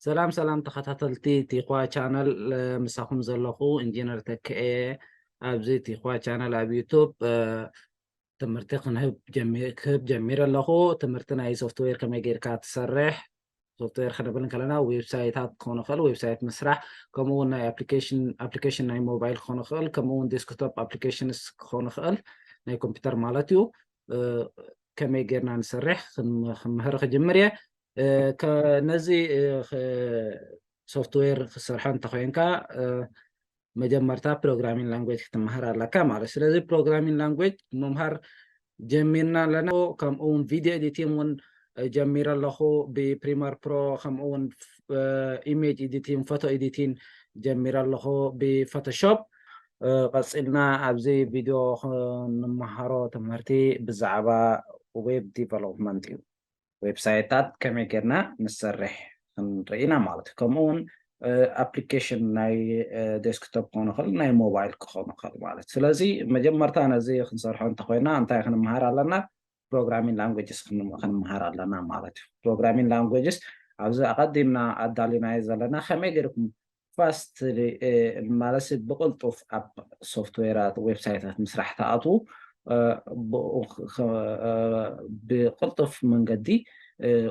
ሰላም ሰላም ተኸታተልቲ ቲኳ ቻነል፣ ምሳኹም ዘለኹ ኢንጂነር ተክኤ። ኣብዚ ቲኳ ቻነል ኣብ ዩቱብ ትምህርቲ ክንህብ ክህብ ጀሚረ ኣለኹ። ትምህርቲ ናይ ሶፍትዌር ከመይ ጌርካ ትሰርሕ፣ ሶፍትዌር ክንብል እንከለና ዌብሳይታት ክኾን ይኽእል፣ ዌብሳይት ምስራሕ፣ ከምኡ እውን ናይ ኣፕሊኬሽን ኣፕሊኬሽን ናይ ሞባይል ክኾን ይኽእል፣ ከምኡ እውን ዴስክቶፕ ኣፕሊኬሽንስ ክኾን ይኽእል፣ ናይ ኮምፒውተር ማለት እዩ። ከመይ ጌርና ንሰርሕ ክንምህር ክጅምር እየ። ነዚ ሶፍትዌር ክሰርሖ እንተኮይንካ መጀመርታ ፕሮግራሚንግ ላንጉጅ ክትመሃር ኣለካ ማለት። ስለዚ ፕሮግራሚንግ ላንጉጅ ምምሃር ጀሚርና ኣለና። ከምኡ እውን ቪድዮ ኤዲቲንግ እውን ጀሚረ ኣለኹ ብፕሪመር ፕሮ፣ ከምኡ እውን ኢሜጅ ኤዲቲንግ፣ ፎቶ ኤዲቲንግ ጀሚረ ኣለኹ ብፎቶሾፕ። ቀፂልና ኣብዚ ቪድዮ ክንመሃሮ ትምህርቲ ብዛዕባ ዌብ ዲቨሎፕመንት እዩ። ዌብሳይታት ከመይ ጌርና ንሰርሕ ክንርኢ ኢና ማለት እዩ። ከምኡ እውን ኣፕሊኬሽን ናይ ዴስክቶፕ ክኾን ይኽእል፣ ናይ ሞባይል ክኾን ይኽእል ማለት እዩ። ስለዚ መጀመርታ ነዚ ክንሰርሖ እንተኮይና እንታይ ክንመሃር ኣለና? ፕሮግራሚንግ ላንጉጅስ ክንመሃር ኣለና ማለት እዩ። ፕሮግራሚንግ ላንጉጅስ ኣብዚ ኣቐዲምና ኣዳሊናዮ ዘለና ከመይ ጌርኩም ፋስት ማለት ብቅልጡፍ ኣብ ሶፍትዌራት ዌብሳይታት ምስራሕ ትኣትዉ ብቅልጡፍ መንገዲ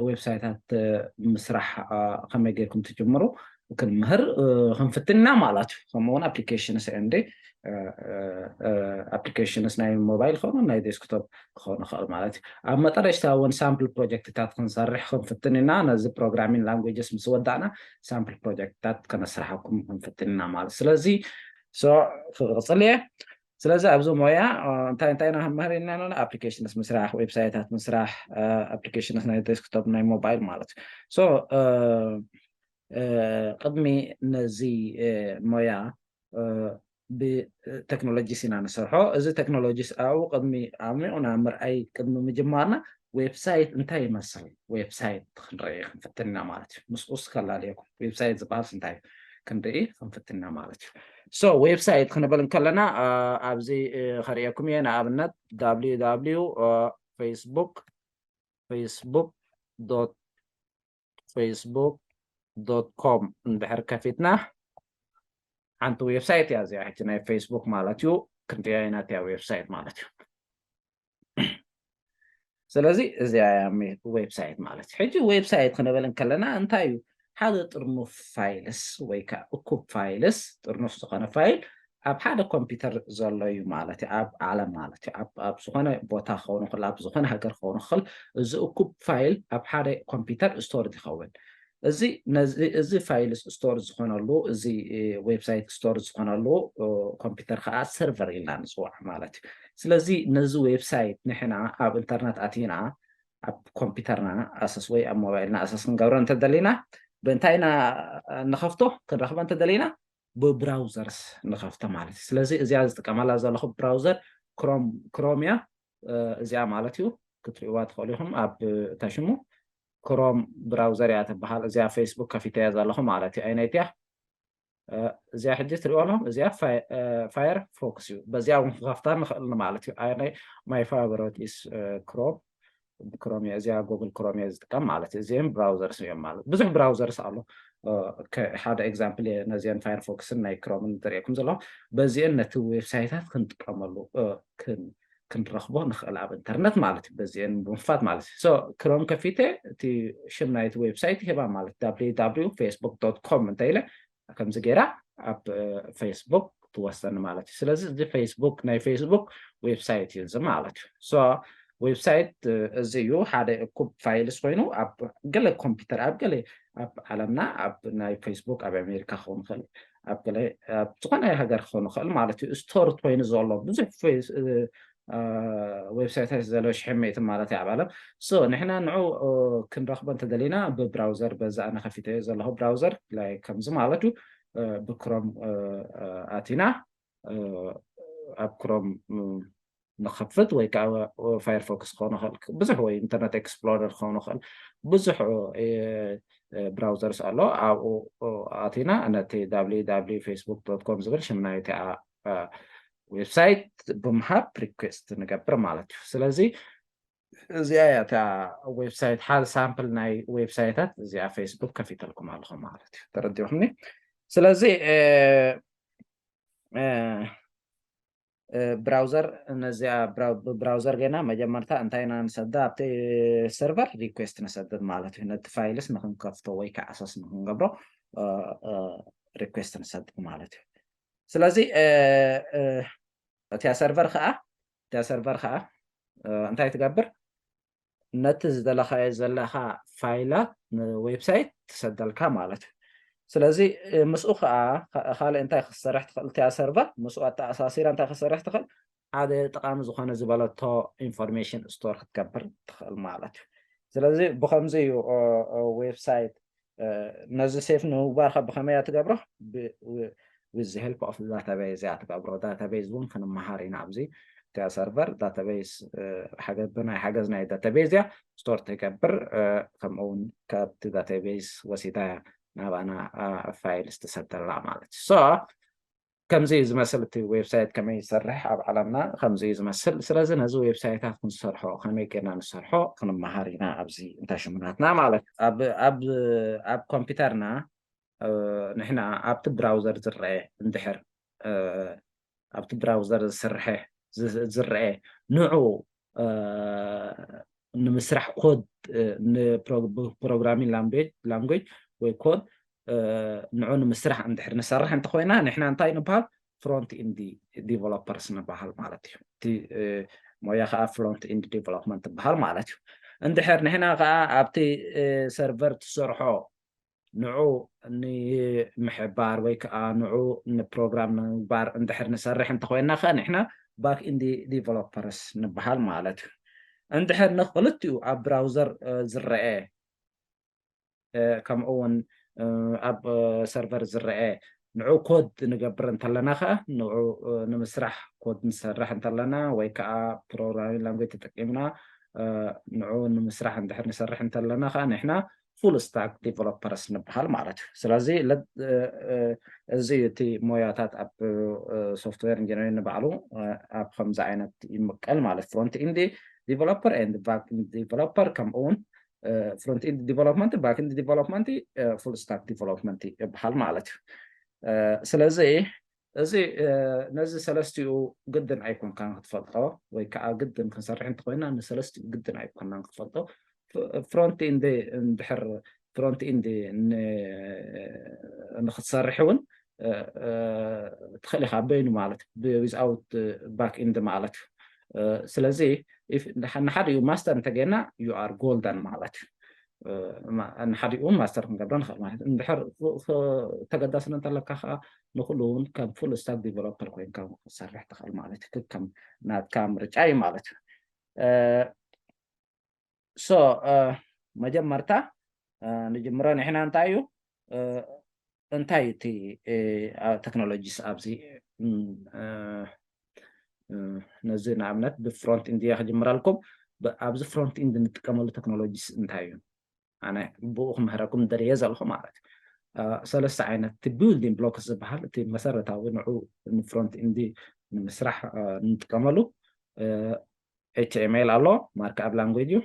ዌብሳይታት ምስራሕ ከመይ ጌርኩም ትጅምሩ ክንምህር ክንፍትን ኢና ማለት እዩ። ከምኡውን ኣፕሊኬሽንስ ኤንድ ኣፕሊኬሽንስ ናይ ሞባይል ክኾኑ ናይ ዴስክቶፕ ክኾኑ ይኽእል ማለት እዩ። ኣብ መጠረሽታ እውን ሳምፕል ፕሮጀክትታት ክንሰርሕ ክንፍትን ኢና። ነዚ ፕሮግራሚንግ ላንጉጅስ ምስ ወዳእና ሳምፕል ፕሮጀክትታት ከነስርሓኩም ክንፍትን ኢና ማለት። ስለዚ ክቕፅል እየ። ስለዚ ኣብዚ ሞያ እንታይ እንታይ ኢና ክንምህር ኢና ኣለና? ኣፕሊኬሽንስ ምስራሕ፣ ዌብሳይታት ምስራሕ፣ ኣፕሊኬሽንስ ናይ ዴስክቶፕ ናይ ሞባይል ማለት እዩ። ቅድሚ ነዚ ሞያ ብቴክኖሎጂስ ኢና ንሰርሖ። እዚ ቴክኖሎጂስ ኣብኡ ቅድሚ ዓሚቑና ምርኣይ ቅድሚ ምጅማርና ዌብሳይት እንታይ ይመስል ዌብሳይት ክንርኢ ክንፍትን ኢና ማለት እዩ። ምስኡስ ከላለየኩም ዌብሳይት ዝበሃልስ እንታይ እዩ ክንርኢ ክንፍትን ኢና ማለት እዩ። ሶ ዌብሳይት ክንብል እንከለና ኣብዚ ከርእየኩም እየ። ንኣብነት www facebook facebook facebook com እንድሕር ከፊትና ሓንቲ ዌብሳይት እያ እዚኣ። ሕጂ ናይ ፌስቡክ ማለት እዩ። ክንሪኣ ኢና እቲኣ ዌብሳይት ማለት እዩ። ስለዚ እዚኣ እያ ዌብሳይት ማለት እዩ። ሕጂ ዌብሳይት ክንብል እንከለና እንታይ እዩ? ሓደ ጥርኑፍ ፋይልስ ወይ ከዓ እኩብ ፋይልስ፣ ጥርኑፍ ዝኾነ ፋይል ኣብ ሓደ ኮምፒውተር ዘሎ እዩ ማለት እዩ። ኣብ ዓለም ማለት እዩ። ኣብ ዝኾነ ቦታ ክኸውን ይኽእል፣ ኣብ ዝኾነ ሃገር ክኸውን ይኽእል። እዚ እኩብ ፋይል ኣብ ሓደ ኮምፒውተር ስቶርድ ይኸውን። እዚ ነዚ እዚ ፋይል ስቶር ዝኾነሉ፣ እዚ ዌብሳይት ስቶር ዝኾነሉ ኮምፒውተር ከዓ ሰርቨር ኢልና ንፅዋዕ ማለት እዩ። ስለዚ ነዚ ዌብሳይት ንሕና ኣብ ኢንተርነት ኣቲና ኣብ ኮምፒውተርና ኣሰስ ወይ ኣብ ሞባይልና ኣሰስ ክንገብሮ እንተደሊና ብእንታይ ኢና ንኸፍቶ? ክንረኽቦ እንተደሊና ብብራውዘርስ ንኸፍቶ ማለት እዩ። ስለዚ እዚኣ ዝጥቀመላ ዘለኹ ብራውዘር ክሮም እያ። እዚኣ ማለት እዩ ክትሪእዋ ትኽእሉ ኢኹም። ኣብ እታ ሽሙ ክሮም ብራውዘር እያ ትበሃል። እዚኣ ፌስቡክ ከፊተ እያ ዘለኹ ማለት እዩ። ኣይነይት እያ እዚኣ ሕጂ ትሪእዋ ኣለኹም። እዚኣ ፋየር ፎክስ እዩ። በዚኣ እውን ክኸፍታ ንኽእል ማለት እዩ። ኣነ ማይ ፋቨሮት ኢስ ክሮም ክሮም እየ፣ እዚኣ ጉግል ክሮም እየ ዝጥቀም ማለት እዩ። እዚኦም ብራውዘርስ እዮም ማለት ብዙሕ ብራውዘርስ ኣሎ። ሓደ ኤግዛምፕል እየ ነዚአን ፋየርፎክስን ናይ ክሮምን ዝርእየኩም ዘለኹ። በዚአን ነቲ ዌብሳይታት ክንጥቀመሉ ክንረኽቦ ንኽእል ኣብ ኢንተርነት ማለት እዩ። በዚአን ብምኽፋት ማለት እዩ። ክሮም ከፊተ እቲ ሽም ናይቲ ዌብሳይት ይህባ ማለት www facebook com እንተ ኢለ ከምዚ ገይራ ኣብ ፌስቡክ ትወሰኒ ማለት እዩ። ስለዚ እዚ ፌስቡክ ናይ ፌስቡክ ዌብሳይት እዩ እዚ ማለት እዩ። ዌብሳይት እዚ እዩ ሓደ እኩብ ፋይልስ ኮይኑ ኣብ ገለ ኮምፒውተር ኣብ ገለ ኣብ ዓለምና ኣብ ናይ ፌስቡክ ኣብ ኣሜሪካ ክኸውን ይኽእል ኣብ ገለ ኣብ ዝኾነ ሃገር ክኸውን ይኽእል ማለት እዩ። ስቶር ኮይኑ ዘሎ ብዙሕ ዌብሳይታት ዘሎ ሽሕ ሚእቲ ማለት እዩ ኣብ ዓለም። ንሕና ንዑ ክንረኽቦ እንተደሊና ብብራውዘር በዚ ኣነ ከፊተዮ ዘለኹ ብራውዘር ከምዚ ማለት እዩ። ብክሮም ኣቲና ኣብ ክሮም ንኸፍት ወይ ከዓ ፋየርፎክስ ክኾን ይኽእል ብዙሕ ወይ ኢንተርነት ኤክስፕሎረር ክኸውን ይኽእል ብዙሕ ብራውዘርስ ኣሎ። ኣብኡ ኣቲና ነቲ www facebook com ዝብል ሽም ናይቲ ዌብሳይት ብምሃብ ሪኩዌስት ንገብር ማለት እዩ። ስለዚ እዚኣ እያ እታ ዌብሳይት፣ ሓደ ሳምፕል ናይ ዌብሳይታት እዚኣ ፌስቡክ ከፊተልኩም ኣለኹ ማለት እዩ። ተረዲኹምኒ? ስለዚ ብራውዘር፣ ነዚኣ ብራውዘር ገና መጀመርታ እንታይ ኢና ንሰዳ? ኣብቲ ሰርቨር ሪኩዌስት ንሰድድ ማለት እዩ። ነቲ ፋይልስ ንክንከፍቶ ወይ ከዓ ኣክሰስ ንክንገብሮ ሪኩዌስት ንሰድድ ማለት እዩ። ስለዚ እቲያ ሰርቨር ከዓ እቲያ ሰርቨር ከዓ እንታይ ትገብር? ነቲ ዝደለኻዮ ዘለኻ ፋይላት ንዌብሳይት ትሰደልካ ማለት እዩ። ስለዚ ምስኡ ከዓ ካልእ እንታይ ክትሰርሕ ትኽእል? እቲኣ ሰርቨር ምስኡ ኣተኣሳሲራ እንታይ ክትሰርሕ ትኽእል? ሓደ ጠቓሚ ዝኾነ ዝበለቶ ኢንፎርሜሽን ስቶር ክትገብር ትኽእል ማለት እዩ። ስለዚ ብኸምዚ እዩ ዌብሳይት ነዚ ሴፍ ንምግባር ከ ብኸመይ እያ ትገብሮ? With the help of database እያ ትገብሮ። ዳታቤዝ እውን ክንመሃር ኢና ኣብዚ። እቲኣ ሰርቨር ዳታቤዝ ብናይ ሓገዝ ናይ ዳታቤዝ እያ ስቶር ትገብር። ከምኡውን ካብቲ ዳታቤዝ ወሲዳ ናባና ፋይል ዝተሰደላ ማለት እዩ። So ከምዚ እዩ ዝመስል እቲ ዌብሳይት ከመይ ይሰርሕ ኣብ ዓለምና ከምዚ እዩ ዝመስል። ስለዚ ነዚ ዌብሳይታት ክንሰርሖ ከመይ ጌርና ንሰርሖ ክንመሃር ኢና ኣብዚ እንተሽሙናትና ማለት እዩ። ኣብ ኮምፒውተርና ንሕና ኣብቲ ብራውዘር ዝረአ እንድሕር ኣብቲ ብራውዘር ዝስርሐ ዝረአ ንዑ ንምስራሕ ኮድ ፕሮግራሚንግ ላንጉጅ ወይ ኮድ ንዑ ንምስራሕ እንድሕር ንሰርሕ እንተኮይና ንሕና እንታይ ንበሃል? ፍሮንት ኢንድ ዲቨሎፐርስ ንበሃል ማለት እዩ። እቲ ሞያ ከዓ ፍሮንት ኢንድ ዲቨሎፕመንት ትበሃል ማለት እዩ። እንድሕር ንሕና ከዓ ኣብቲ ሰርቨር ትሰርሖ ንዑ ንምሕባር ወይ ከዓ ንዑ ንፕሮግራም ንምግባር እንድሕር ንሰርሕ እንተኮይና ከ ንሕና ባክ ኢንድ ዲቨሎፐርስ ንበሃል ማለት እዩ። እንድሕር ንክልቲኡ ኣብ ብራውዘር ዝረአ ከምኡ እውን ኣብ ሰርቨር ዝረአ ንዑ ኮድ ንገብር እንተለና ከ ንዑ ንምስራሕ ኮድ ንሰርሕ እንተለና ወይ ከዓ ፕሮግራሚንግ ላንጉጅ ተጠቂምና ንዑ ንምስራሕ እንድሕር ንሰርሕ እንተለና ከ ንሕና ፉል ስታክ ዲቨሎፐርስ ንበሃል ማለት እዩ። ስለዚ እዚ እቲ ሞያታት ኣብ ሶፍትዌር ኢንጂነሪንግ ንባዕሉ ኣብ ከምዚ ዓይነት ይምቀል ማለት ፍሮንት ኢንድ ዲቨሎፐር ኤንድ ባክ ኢንድ ዲቨሎፐር ከምኡ እውን ፍሮንት ኢንድ ዲቨሎፕመንት ባክ ኢንድ ዲቨሎፕመንት ፉል ስታክ ዲቨሎፕመንት ይበሃል ማለት እዩ። ስለዚ እዚ ነዚ ሰለስቲኡ ግድን ኣይኮንካን ክትፈልጦ ወይ ከዓ ግድን ክንሰርሕ እንተኮይና ንሰለስቲኡ ግድን ኣይኮናን ክትፈልጦ። ፍሮንት ኢንድ እንድሕር ፍሮንት ኢንድ ንክትሰርሕ እውን ትኽእል ኢኻ በይኑ ማለት ዊዝኣውት ባክ ኢንድ ማለት እዩ። ስለዚ ንሓዲኡ ማስተር እንተገና you are golden ማለት እዩ። ንሓዲኡ ማስተር ክንገብሮ ንኽእል ማለት እዩ። እንድሕር ተገዳስነት ኣለካ ከዓ ንኩሉ እውን ከም ፉል ስታክ ዲቨሎፐር ኮይንካ ክትሰርሕ ትኽእል ማለት እዩ። ከም ናትካ ምርጫ እዩ ማለት እዩ። ሶ መጀመርታ ንጅምሮ ንሕና እንታይ እዩ እንታይ እቲ ቴክኖሎጂስ ኣብዚ ነዚ ንኣብነት ብፍሮንት ኢንድ እየ ክጅምረልኩም። ኣብዚ ፍሮንት ኢንድ ንጥቀመሉ ቴክኖሎጂስ እንታይ እዩ? ኣነ ብኡ ክምህረኩም ደልየ ዘለኹ ማለት እዩ። ሰለስተ ዓይነት እቲ ቢልዲንግ ብሎክስ ዝበሃል እቲ መሰረታዊ ንዑ ንፍሮንት ኢንድ ንምስራሕ ንጥቀመሉ ኤች ቲ ኤም ኤል ኣሎ፣ ማርክኣፕ ላንጉጅ እዩ።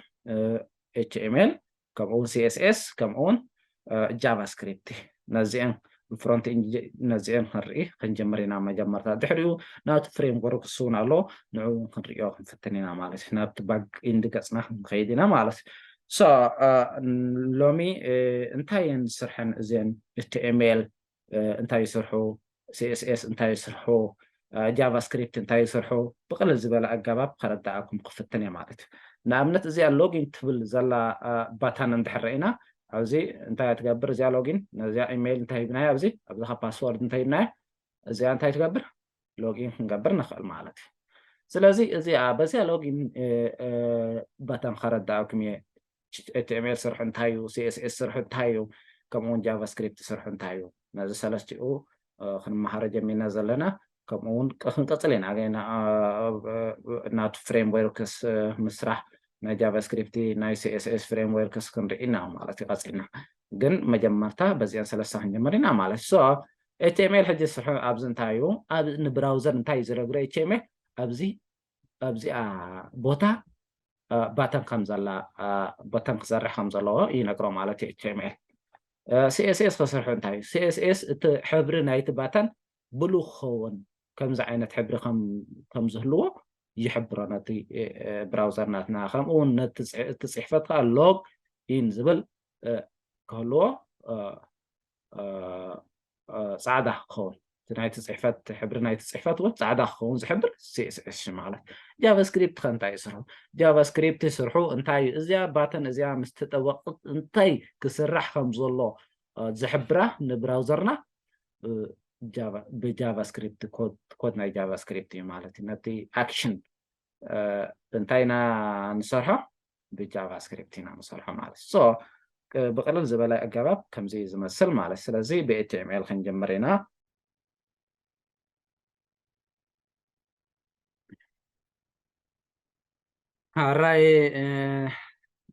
ኤች ቲ ኤም ኤል ከምኡውን ሲ ኤስ ኤስ ከምኡውን ጃቫስክሪፕት ነዚአን ፍሮንት ኢንድ ነዚአን ክንርኢ ክንጀምር ኢና። መጀመርታ ድሕሪኡ ናቱ ፍሬምወርክስ እውን ኣሎ፣ ንዑ እውን ክንሪኦ ክንፍትን ኢና ማለት እዩ። ናብቲ ባክ ኢንድ ገፅና ክንከይድ ኢና ማለት እዩ። ሶ ሎሚ እንታይ እየን ዝስርሐን እዚአን ኤች ቲ ኤም ኤል እንታይ ይሰርሑ፣ ሲ ኤስ ኤስ እንታይ ይሰርሑ፣ ጃቫስክሪፕት እንታይ ይሰርሑ ብቅልል ዝበለ ኣገባብ ከረዳኣኩም ክፍትን እየ ማለት እዩ። ንኣብነት እዚኣ ሎጊን ትብል ዘላ ባታን እንድሕር ርኢና ኣብዚ እንታይ ትገብር እዚኣ ሎጊን ነዚኣ ኢሜይል እንታይ ሂብናዮ ኣብዚ ኣብዚ ካ ፓስወርድ እንታይ ሂብናዮ እዚኣ እንታይ ትገብር ሎጊን ክንገብር ንኽእል ማለት እዩ። ስለዚ እዚኣ በዚኣ ሎጊን ባታን ከረዳኣኩም እየ። ኤች ቲ ኤም ኤል ስርሑ እንታይ እዩ፣ ሲ ኤስ ኤስ ስርሑ እንታይ እዩ፣ ከምኡ እውን ጃቫስክሪፕት ስርሑ እንታይ እዩ። ነዚ ሰለስቲኡ ክንመሃሮ ጀሚርና ዘለና ከምኡ እውን ክንቀፅል ኢና ናቱ ፍሬምወርክስ ምስራሕ ናይ ጃቫስክሪፕት ናይ ሲ ኤስ ኤስ ፍሬምወርክስ ክንርኢ ኢና ማለት እዩ ቀፂልና። ግን መጀመርታ በዚአን ሰለስተ ክንጀምር ኢና ማለት ሶ ኤች ቲ ኤም ኤል ሕጂ ስርሑ ኣብዚ እንታይ እዩ፣ ንብራውዘር እንታይ እዩ ዝረግሮ ኤች ቲ ኤም ኤል ኣብዚ ኣብዚኣ ቦታ ባተን ከም ዘላ፣ ባተን ክሰርሕ ከም ዘለዎ ይነግሮ ማለት እዩ። ኤች ቲ ኤም ኤል። ሲ ኤስ ኤስ ክሰርሑ እንታይ እዩ? ሲ ኤስ ኤስ እቲ ሕብሪ ናይቲ ባተን ብሉ ክኸውን፣ ከምዚ ዓይነት ሕብሪ ከም ዝህልዎ ይሕብሮ ነቲ ብራውዘር ናትና። ከምኡ እውን ነቲ ጽሕፈት ከዓ ሎግ ኢን ዝብል ክህልዎ፣ ፃዕዳ ክኸውን፣ ናይቲ ፅሕፈት፣ ሕብሪ ናይቲ ፅሕፈት እውን ፃዕዳ ክኸውን ዝሕብር ሲ ኤስ ኤስ ማለት። ጃቫስክሪፕት ከ እንታይ ይስርሑ? ጃቫስክሪፕት ይስርሑ እንታይ እዩ? እዚኣ ባተን እዚኣ ምስ ተጠወቅት እንታይ ክስራሕ ከም ዘሎ ዝሕብራ ንብራውዘርና ብጃቫስክሪፕት፣ ኮድ ናይ ጃቫስክሪፕት እዩ ማለት እዩ። ነቲ ኣክሽን እንታይ ኢና ንሰርሖ? ብጃቫስክሪፕት ኢና ንሰርሖ ማለት። ሶ ብቅልል ዝበለ ኣገባብ ከምዚ ዝመስል ማለት። ስለዚ ብ ኤች ቲ ኤም ኤል ክንጅምር ኢና። ሓራይ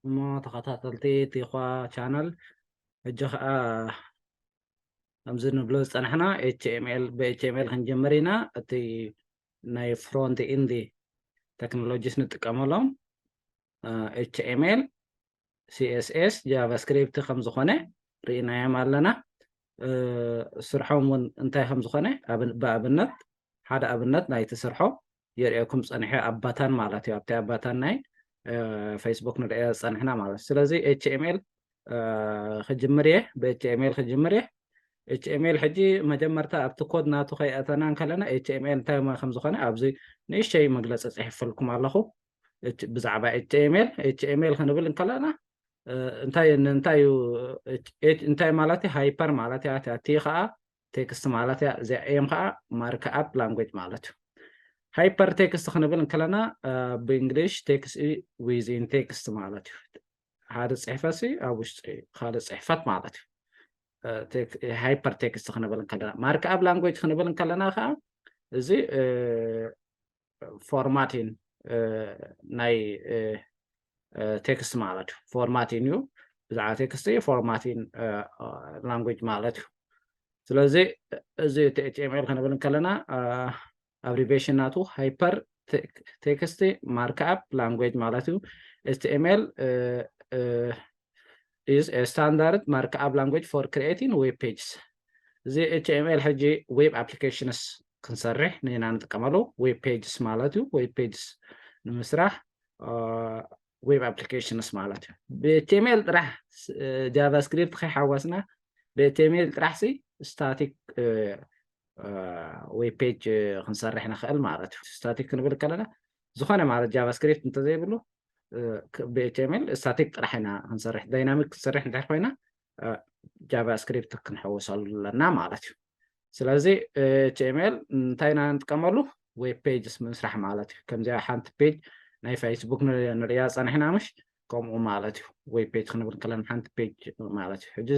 እሞ ተኸታተልቲ ቲኳ ቻነል፣ ሕጂ ከዓ ከምዚ ንብሎ ዝፀናሕና ኤች ቲ ኤም ኤል፣ ብ ኤች ቲ ኤም ኤል ክንጅምር ኢና። እቲ ናይ ፍሮንት ኢንድ ቴክኖሎጂስ ንጥቀመሎም ኤች ቲ ኤም ኤል፣ ሲ ኤስ ኤስ፣ ጃቫስክሪፕት ከም ዝኾነ ርኢናዮም ኣለና። ስርሖም እውን እንታይ ከም ዝኾነ ብኣብነት፣ ሓደ ኣብነት ናይቲ ስርሖ የርእየኩም ፀኒሐ ኣብ ባታን ማለት እዩ። ኣብቲ ኣብ ባታን ናይ ፌስቡክ ንርእያ ዝፀንሕና ማለት እዩ። ስለዚ ኤች ቲ ኤም ኤል ክጅምር እየ፣ ብ ኤች ቲ ኤም ኤል ክጅምር እየ። ኤች ቲ ኤም ኤል ሕጂ መጀመርታ ኣብቲ ኮድ ናቱ ከይኣተና እንከለና ኤች ቲ ኤም ኤል እንታይ ከም ዝኾነ ኣብዚ ንእሽተይ መግለፂ ፅሒፈልኩም ኣለኹ። ብዛዕባ ኤች ቲ ኤም ኤል፣ ኤች ቲ ኤም ኤል ክንብል እንከለና እንታይ እንታይ እዩ? እንታይ ማለት እዩ? ሃይፐር ማለት እያ። እቲ ከዓ ቴክስት ማለት እያ። እዚኣ ኤም ከዓ ማርክ ኣፕ ላንጉጅ ማለት እዩ። ሃይፐር ቴክስት ክንብል እንከለና ብእንግሊሽ ቴክስት ዊዝን ቴክስት ማለት እዩ። ሓደ ፅሕፈት ኣብ ውሽጢ ካልእ ፅሕፈት ማለት እዩ። ሃይፐር ቴክስት ክንብል እንከለና፣ ማርክ ኣፕ ላንጉጅ ክንብል እንከለና ከዓ እዚ ፎርማቲን ናይ ቴክስት ማለት እዩ። ፎርማቲን እዩ፣ ብዛዕባ ቴክስት ፎርማቲን ላንጉጅ ማለት እዩ። ስለዚ እዚ ኤች ቲ ኤም ኤል ክንብል እንከለና ኣብሪቬሽን ናቱ ሃይፐር ቴክስት ማርክ ኣፕ ላንጉጅ ማለት እዩ። ኤች ቲ ኤም ኤል is a standard markup language for creating web pages። እዚ ኤች ቲ ኤም ኤል ሕጂ ዌብ ኣፕሊኬሽንስ ክንሰርሕ ንና ንጥቀመሉ። ዌብ ፔጅስ ማለት እዩ። ዌብ ፔጅስ ንምስራሕ ዌብ ኣፕሊኬሽንስ ማለት እዩ። ብ ኤች ቲ ኤም ኤል ጥራሕ ጃቫስክሪፕት ከይሓወስና ብ ኤች ቲ ኤም ኤል ጥራሕ ሲ ስታቲክ ዌብ ፔጅ ክንሰርሕ ንኽእል ማለት እዩ። ስታቲክ ክንብል ከለና ዝኾነ ማለት ጃቫስክሪፕት እንተዘይብሉ ብ ኤች ቲ ኤም ኤል ስታቲክ ጥራሕ ኢና ክንሰርሕ። ዳይናሚክ ክንሰርሕ እንድሕር ኮይና ጃቫስክሪፕት ክንሕውሰሉ ኣለና ማለት እዩ። ስለዚ ኤች ቲ ኤም ኤል እንታይ ኢና ንጥቀመሉ? ዌብ ፔጅስ ምስራሕ ማለት እዩ። ከምዚኣ ሓንቲ ፔጅ ናይ ፌስቡክ ንርእያ ጸኒሕና ምሽ? ከምኡ ማለት እዩ። ዌብ ፔጅ ክንብል ከለና ሓንቲ ፔጅ ማለት እዩ። ሕጂ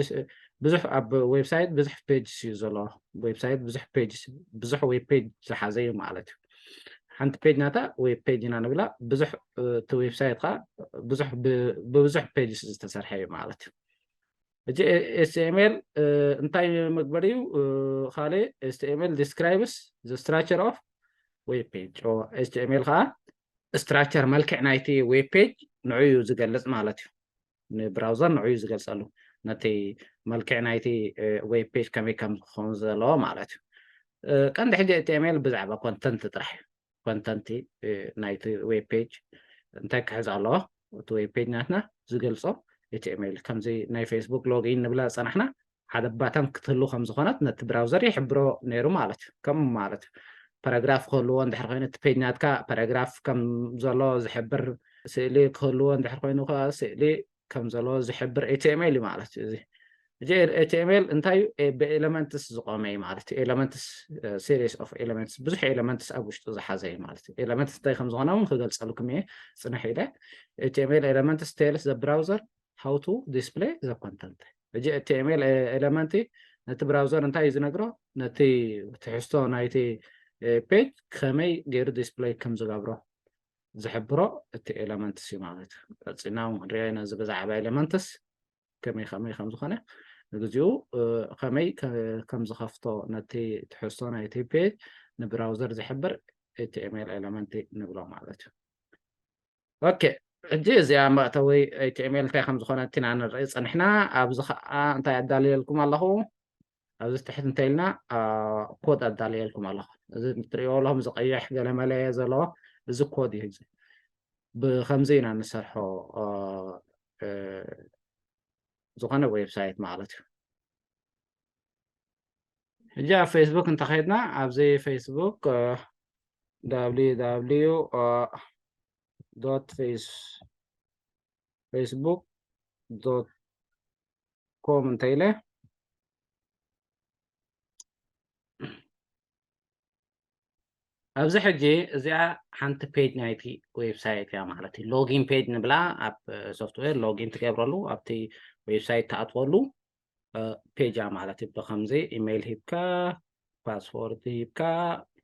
ብዙሕ ኣብ ዌብሳይት ብዙሕ ፔጅስ እዩ ዘሎ። ዌብሳይት ብዙሕ ፔጅስ፣ ብዙሕ ዌብ ፔጅ ዝሓዘ እዩ ማለት እዩ። ሓንቲ ፔጅ ናታ ዌብ ፔጅ ኢና ንብላ። ብዙሕ እቲ ዌብሳይት ከዓ ብዙሕ ብብዙሕ ፔጅስ ዝተሰርሐ እዩ ማለት እዩ። ሕጂ ኤች ቲ ኤም ኤል እንታይ መግበሪ እዩ? ካልእ ኤች ቲ ኤም ኤል describes the structure of web page። ኤች ቲ ኤም ኤል ከዓ ስትራክቸር፣ መልክዕ ናይቲ ዌብ ፔጅ ንዑ እዩ ዝገልጽ ማለት እዩ። ንብራውዘር ንዑ እዩ ዝገልጸሉ፣ ነቲ መልክዕ ናይቲ ዌብ ፔጅ ከመይ ከም ክኸውን ዘለዎ ማለት እዩ። ቀንዲ ሕጂ ኤች ቲ ኤም ኤል ብዛዕባ ኮንተንት ጥራሕ እዩ። ኮንተንት ናይቲ ዌብ ፔጅ እንታይ ክሕዝ ኣለዎ፣ እቲ ዌብ ፔጅ ናትና ዝገልጾ ኤች ቲ ኤም ኤል። ከምዚ ናይ ፌስቡክ ሎጊን ንብላ ዝጸናሕና ሓደ ባተን ክትህሉ ከም ዝኾነት ነቲ ብራውዘር ይሕብሮ ነይሩ ማለት እዩ። ከምኡ ማለት እዩ። ፓራግራፍ ክህልዎ እንድሕር ኮይኑ እቲ ፔጅ ናትካ ፓራግራፍ ከም ዘሎ ዝሕብር፣ ስእሊ ክህልዎ እንድሕር ኮይኑ ከዓ ስእሊ ከም ዘሎ ዝሕብር ኤች ቲ ኤም ኤል እዩ ማለት እዩ። እዚ እዚ ኤች ቲ ኤም ኤል እንታይ እዩ? ብኤለመንትስ ዝቆመ እዩ ማለት እዩ። ኤለመንትስ፣ series of elements፣ ብዙሕ ኤለመንትስ ኣብ ውሽጡ ዝሓዘ እዩ ማለት እዩ። ኤለመንትስ እንታይ ከም ዝኾነ እውን ክገልጸልኩም እየ፣ ጽንሕ ኢለ። ኤች ቲ ኤም ኤል elements tells the browser how to display the content። ሕጂ ኤች ቲ ኤም ኤል ኤለመንት ነቲ ብራውዘር እንታይ እዩ ዝነግሮ? ነቲ ትሕዝቶ ናይቲ ፔጅ ከመይ ገይሩ ዲስፕሌይ ከም ዝገብሮ ዝሕብሮ እቲ ኤለመንትስ እዩ ማለት እዩ። ቀፂልና እውን ክንሪኦ ኢና እዚ ብዛዕባ ኤለመንትስ ከመይ ከመይ ከም ዝኾነ። ንግዚኡ ከመይ ከም ዝኸፍቶ ነቲ ትሕዝቶ ናይቲ ፔጅ ንብራውዘር ዝሕብር ኤች ቲ ኤም ኤል ኤለመንት ንብሎ ማለት እዩ። ኦኬ፣ ሕጂ እዚኣ መእተዊ ኤች ቲ ኤም ኤል እንታይ ከም ዝኾነ እቲ ኢና ንርኢ ጸኒሕና። ኣብዚ ኸዓ እንታይ ኣዳልየልኩም ኣለኹ? ኣብዚ ትሕት እንተ ኢልና ኮድ ኣዳልየልኩም ኣለኹ። እዚ ትሪእዎ ኣለኹም፣ እዚ ቀይሕ ገለመለ ዘለዎ፣ እዚ ኮድ እዩ። እዚ ብኸምዚ ኢና ንሰርሖ፣ እ፣ እ፣ ዝኾነ ዌብሳይት ማለት እዩ። ሕጂ ኣብ ፌስቡክ እንተኸድና፣ ኣብዚ ፌስቡክ፣ እ፣ www dot face- facebook dot com እንተ ኢለ፣ ኣብዚ ሕጂ እዚኣ ሓንቲ ፔጅ ናይቲ ዌብሳይት እያ ማለት እዩ። ሎጊን ፔጅ ንብላ፣ ኣብ ሶፍትዌር ሎጊን ትገብረሉ፣ ኣብቲ ዌብሳይት ትኣትወሉ፣ እ፣ ፔጅ እያ ማለት እዩ። ብኸምዚ ኢሜይል ሂብካ፣ ፓስወርድ ሂብካ፣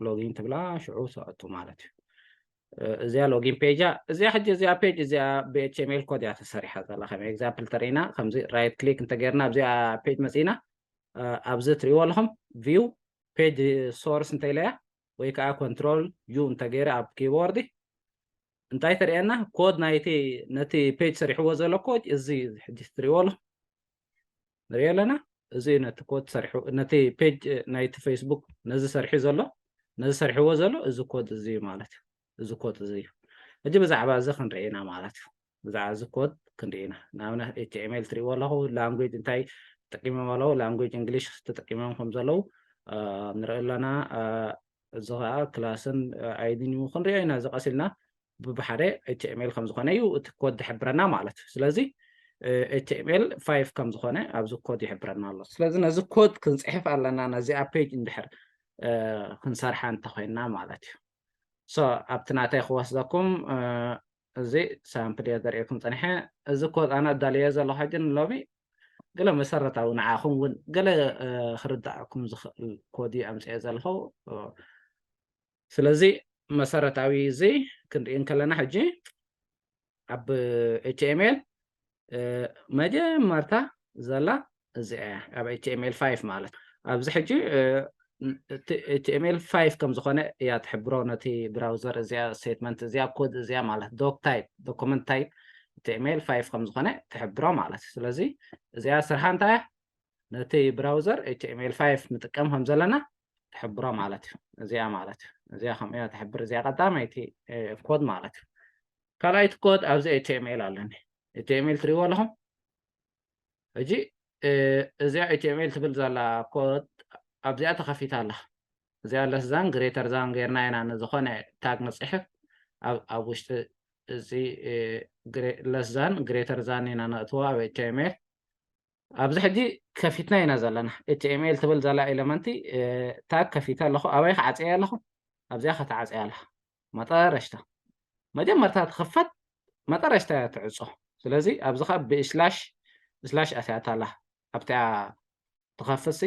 ሎጊን ትብላ፣ ሽዑ ትኣቱ ማለት እዩ። እ፣ እዚኣ ሎጊን ፔጅ እያ። እዚኣ ሕጂ እዚኣ ፔጅ እዚኣ ብ ኤች ቲ ኤም ኤል ኮድ እያ ተሰሪሓ ዘላ። ከም ኤግዛምፕል ተሪእና፣ ከምዚ ራይት ክሊክ እንተገይርና ኣብዚኣ ፔጅ መጺእና፣ እ፣ ኣብዚ ትሪእዎ ኣለኹም ቪው ፔጅ ሶርስ እንተ ኢለያ፣ ወይ ከዓ ኮንትሮል ዩ እንተገይረ ኣብ ኪቦርድ እንታይ ተርእየና? ኮድ ናይቲ፣ ነቲ ፔጅ ሰሪሕዎ ዘሎ ኮድ እዚ ሕጂ ትሪእዎ ኣለኹም። ንሪኦ ኣለና። እዚ ነቲ ኮድ ሰሪሑ፣ ነቲ ፔጅ ናይቲ ፌስቡክ ነዚ ሰሪሑ ዘሎ፣ ነዚ ሰሪሕዎ ዘሎ እዚ ኮድ እዚ እዩ ማለት እዩ። እዚ ኮድ እዚ እዩ። ሕጂ ብዛዕባ እዚ ክንርኢ ኢና ማለት እዩ። ብዛዕባ እዚ ኮድ ክንርኢ ኢና። ንኣብነት ኤች ቲ ኤም ኤል ትሪእዎ ኣለኹ፣ ላንጉጅ እንታይ ተጠቂሞም ኣለዉ፣ ላንጉጅ እንግሊሽ ተጠቂሞም ከም ዘለዉ፣ እ፣ ንርኢ ኣለና። እ፣ እዚ ኸዓ ክላስን፣ እ፣ ኣይዲን እዩ። ክንሪኦ ኢና እዚ ቀስ ኢልና ብብሓደ ኤች ቲ ኤም ኤል ከም ዝኾነ እዩ እቲ ኮድ ዝሕብረና ማለት እዩ። ስለዚ፣ እ፣ ኤች ቲ ኤም ኤል ፋይቭ ከም ዝኾነ ኣብዚ ኮድ ይሕብረና ኣሎ። ስለዚ ነዚ ኮድ ክንጽሕፍ ኣለና፣ ነዚኣ ፔጅ እንድሕር፣ እ፣ ክንሰርሓ እንተኾይንና ማለት እዩ። ሶ፣ ኣብቲ ናተይ ክወስደኩም፣ እ፣ እዚ ሳምፕል እየ ዘርእየኩም ጸኒሐ። እዚ ኮድ ኣነ ኣዳልየ ዘለኹ ሕጂ ንሎሚ ገለ መሰረታዊ ንዓኹም እውን ገለ፣ እ፣ ክርዳእኩም ዝኽእል ኮድ እዩ ኣምጽኤ ዘለኹ። እ፣ ስለዚ መሰረታዊ እዚ ክንርኢ እንከለና ሕጂ ኣብ ኤች ቲ ኤም ኤል፣ እ፣ መጀመርታ ዘላ እዚኣ እያ፣ ኣብ ኤች ቲ ኤም ኤል ፋይቭ ማለት። ኣብዚ ሕጂ፣ እ፣ እቲ ኤች ቲ ኤም ኤል ፋይቭ ከም ዝኾነ እያ ትሕብሮ ነቲ ብራውዘር፣ እዚኣ ስቴትመንት፣ እዚኣ ኮድ፣ እዚኣ ማለት ዶክ ታይፕ፣ ዶኩመንት ታይፕ ኤች ቲ ኤም ኤል ፋይቭ ከም ዝኾነ ትሕብሮ ማለት እዩ። ስለዚ እዚኣ ስርሓ እንታይ እያ? ነቲ ብራውዘር ኤች ቲ ኤም ኤል ፋይቭ ንጥቀም ከም ዘለና ትሕብሮ ማለት እዩ። እዚኣ ማለት እዩ። እዚኣ ከምኡ እያ ትሕብር። እዚኣ ቀዳማይቲ፣ እ፣ ኮድ ማለት እዩ። ካልኣይቲ ኮድ ኣብዚ ኤች ቲ ኤም ኤል ኣለኒ። ኤች ቲ ኤም ኤል ትሪእዎ ኣለኹም? ሕጂ፣ እ፣ እዚኣ ኤች ቲ ኤም ኤል ትብል ዘላ ኮድ ኣብዚኣ ተኸፊታ ኣላ። እዚኣ ለስ ዛን ግሬተር ዛን ጌርና ኢና ንዝኾነ ታግ ንጽሕፍ። ኣብ፣ ኣብ ውሽጢ እዚ፣ እ፣ ግሬ-፣ ለስ ዛን ግሬተር ዛን ኢና ነእትዎ ኣብ ኤች ቲ ኤም ኤል። ኣብዚ ሕጂ ከፊትና ኢና ዘለና። ኤች ቲ ኤም ኤል ትብል ዘላ ኤለመንቲ፣ እ፣ ታግ ከፊተ ኣለኹ። ኣበይ ክዓጽየ ኣለኹ? ኣብዚኣ ከተዓጽያ ኣላ። መጠረሽታ። መጀመርታ ትኽፈት፣ መጠረሽታ እያ ትዕጾ። ስለዚ ኣብዚ ኸኣ ብስላሽ፣ ስላሽ ኣትያታ ኣላ። ኣብታ ትኸፍትሲ፣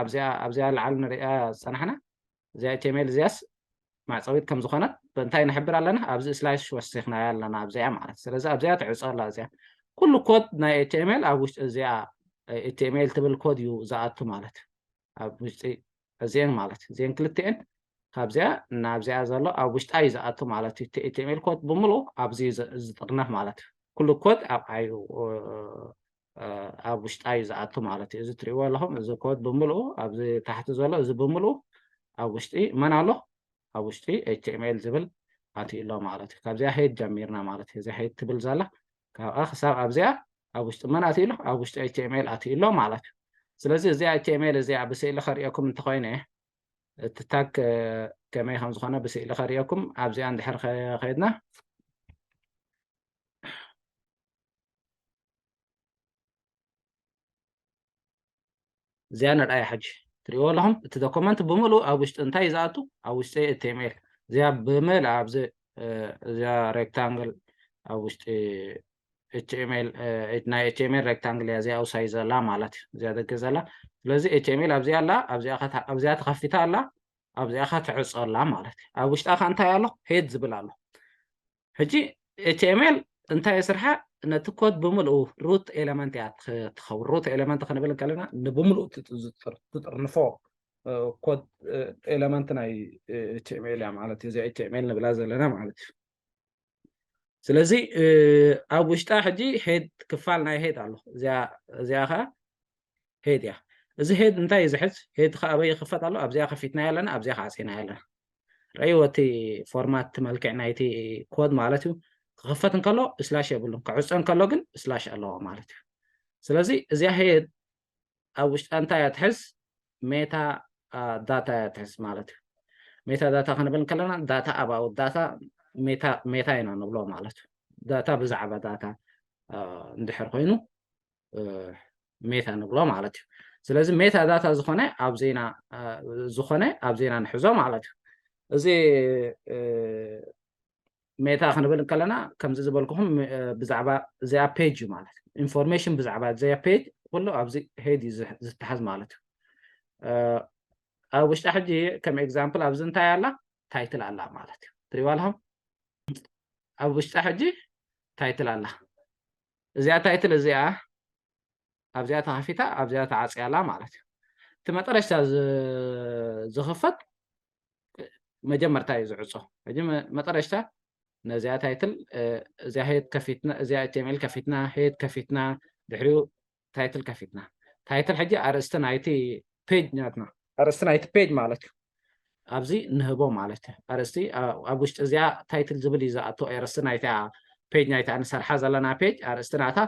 ኣብዚኣ፣ ኣብዚኣ ላዕሊ ንሪኣ ዝጸናሕና፣ እዚኣ ኤች ቲ ኤም ኤል እዚኣስ መዕጸዊት ከም ዝኾነት ብእንታይ ንሕብር ኣለና? ኣብዚ ስላሽ ወሲኽናያ ኣለና ኣብዚኣ ማለት። ስለዚ ኣብዚኣ ትዕጾ ኣላ እዚኣ። ኩሉ ኮድ ናይ ኤች ቲ ኤም ኤል ኣብ ውሽጢ እዚኣ ኤች ቲ ኤም ኤል ትብል ኮድ እዩ ዝኣቱ ማለት። ኣብ ውሽጢ እዚኤን ማለት፣ እዚኤን ክልቲኤን ካብዚኣ ናብዚኣ ዘሎ ኣብ ውሽጣ እዩ ዝኣቱ ማለት እዩ። እቲ ኤች ቲ ኤም ኤል ኮድ ብምሉኡ ኣብዚ ዝ-፣ ዝጥርነፍ ማለት እዩ። ኩሉ ኮድ ኣብ ዓይኡ፣ እ፣ እ፣ ኣብ ውሽጣ እዩ ዝኣቱ ማለት እዩ። እዚ ትሪእዎ ኣለኹም፣ እዚ ኮድ ብምሉኡ ኣብዚ ታሕቲ ዘሎ፣ እዚ ብምሉኡ ኣብ ውሽጢ መን ኣሎ? ኣብ ውሽጢ ኤች ቲ ኤም ኤል ዝብል ኣትዩ ኣሎ ማለት እዩ። ካብዚኣ ሄድ ጀሚርና ማለት እዩ። እዚ ሄድ ትብል ዘላ ካብኣ ክሳብ ኣብዚኣ ኣብ ውሽጢ መን ኣትዩ ኣሎ? ኣብ ውሽጢ ኤች ቲ ኤም ኤል ኣትዩ ኣሎ ማለት እዩ። ስለዚ እዚኣ ኤች ቲ ኤም ኤል እዚኣ ብስእሊ ከርእየኩም እንተኾይነ፣ እቲ ታግ፣ እ፣ ከመይ ከም ዝኾነ ብስእሊ ከርእየኩም ኣብዚኣ እንድሕር ከ-፣ ከይድና እዚኣ ንርኣያ ሕጂ። ትሪእዎ ኣለኹም? እቲ ዶኩመንት ብምሉእ ኣብ ውሽጢ እንታይ እዩ ዝኣቱ? ኣብ ውሽጢ ኤች ቲ ኤም ኤል። እዚኣ ብምልኣ ኣብዚ፣ እ፣ እዚኣ ሬክታንግል ኣብ ውሽጢ ኤች ቲ ኤም ኤል፣ እ፣ ናይ ኤች ቲ ኤም ኤል ሬክታንግል እያ እዚኣ ኣብ ሳይዝ ዘላ ማለት እዩ። እዚኣ ደገ ዘላ። ስለዚ ኤች ቲ ኤም ኤል ኣብዚኣ ኣላ፣ ኣብዚኣ ከታ-፣ ኣብዚኣ ተኸፊታ ኣላ፣ ኣብዚኣ ከተዕጾ ኣላ ማለት እዩ። ኣብ ውሽጣ ከ እንታይ ኣሎ? ሄድ ዝብል ኣሎ። ሕጂ ኤች ቲ ኤም ኤል እንታይ እየ ስርሓ? ነቲ ኮድ ብምልኡ ሩት ኤለመንት እያ ትኸ-፣ ትኸውን። ሩት ኤለመንት ክንብል እንከለና ንብምልኡ ትጥ-፣ ዝጥር-፣ ትጥርንፎ፣ እ፣ ኮድ፣ እ፣ ኤለመንት ናይ፣ እ፣ ኤች ቲ ኤም ኤል እያ ማለት እዩ። እዚ ኤች ቲ ኤም ኤል ንብላ ዘለና ማለት እዩ። ስለዚ ኣብ ውሽጣ ሕጂ ሄድ ክፋል ናይ ሄድ ኣሎ። እዚኣ ከዓ ሄድ እያ። እዚ ሄድ እንታይ እዩ ዝሕዝ? ሄድ ከዓ ኣበይ ይኽፈት ኣሎ? ኣብዚኣ ከፊትና ኣለና፣ ኣብዚኣ ከዓ ዓፂና ኣለና። ረእይዎ እቲ ፎርማት፣ እቲ መልክዕ ናይቲ ኮድ ማለት እዩ። ክኽፈት እንከሎ ስላሽ የብሉን፣ ክዕፀ እንከሎ ግን ስላሽ ኣለዎ ማለት እዩ። ስለዚ እዚኣ ሄድ ኣብ ውሽጣ እንታይ እያ ትሕዝ? ሜታ ዳታ እያ ትሕዝ ማለት እዩ። ሜታ ዳታ ክንብል እንከለና ዳታ ኣባውት ዳታ ሜታ ኢና ንብሎ ማለት እዩ። ዳታ ብዛዕባ ዳታ እንድሕር ኮይኑ ሜታ ንብሎ ማለት እዩ። ስለዚ ሜታ ዳታ ዝኾነ ኣብዚና ዝኾነ ኣብዚና ንሕዞ ማለት እዩ። እዚ ሜታ ክንብል እንከለና ከምዚ ዝበልኩኹም ብዛዕባ እዚኣ ፔጅ እዩ ማለት እዩ። ኢንፎርሜሽን ብዛዕባ እዚኣ ፔጅ ኩሉ ኣብዚ ሄድ እዩ ዝተሓዝ ማለት እዩ። ኣብ ውሽጣ ሕጂ ከም ኤግዛምፕል ኣብዚ እንታይ ኣላ? ታይትል ኣላ ማለት እዩ። ትሪእዋ ኣለኹም? ኣብ ውሽጣ ሕጂ ታይትል ኣላ። እዚኣ ታይትል እዚኣ ኣብዚኣ ተኸፊታ ኣብዚኣ ተዓፅያ ኣላ ማለት እዩ። እቲ መጠረሽታ ዝኽፈት መጀመርታ እዩ ዝዕፆ። ሕጂ መጠረሽታ ነዚኣ ታይትል እዚኣ ሄድ ከፊትና፣ እዚኣ ኤች ቲ ኤም ኤል ከፊትና፣ ሄድ ከፊትና፣ ድሕሪኡ ታይትል ከፊትና። ታይትል ሕጂ ኣርእስቲ ናይቲ ፔጅ ናትና፣ ኣርእስቲ ናይቲ ፔጅ ማለት እዩ። ኣብዚ ንህቦ ማለት እዩ። ኣርእስቲ ኣብ ውሽጢ እዚኣ ታይትል ዝብል እዩ ዝኣቶ። ኣርእስቲ ናይታ ፔጅ ናይታ ንሰርሓ ዘለና ፔጅ ኣርእስቲ ናታ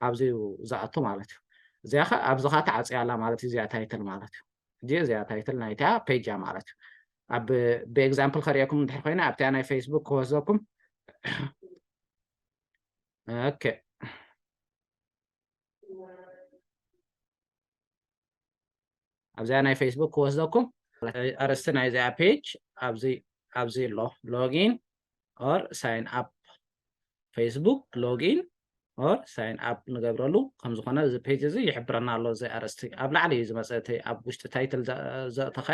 ኣብዚ እዩ ዝኣቶ ማለት እዩ። እዚኣ ኸ ኣብዚ ኸ ተዓፅያ ኣላ ማለት እዩ። እዚኣ ታይትል ማለት እዩ። ሕጂ እዚኣ ታይትል ናይታ ፔጅ እያ ማለት እዩ። ኣብ ብኤግዛምፕል ከርእየኩም እንድሕር ኮይነ ኣብቲኣ ናይ ፌስቡክ ክወስደኩም። ኦኬ፣ ኣብዚኣ ናይ ፌስቡክ ክወስደኩም። ኣርእስቲ ናይዚኣ ፔጅ ኣብዚ ኣሎ፣ ሎጊን ኦር ሳይን ኣፕ። ፌስቡክ ሎጊን ኦር ሳይን ኣፕ ንገብረሉ ከም ዝኾነ እዚ ፔጅ እዚ ይሕብረና ኣሎ። እዚ ኣርእስቲ ኣብ ላዕሊ እዩ ዝመፅእ፣ እቲ ኣብ ውሽጢ ታይትል ዘእተኸ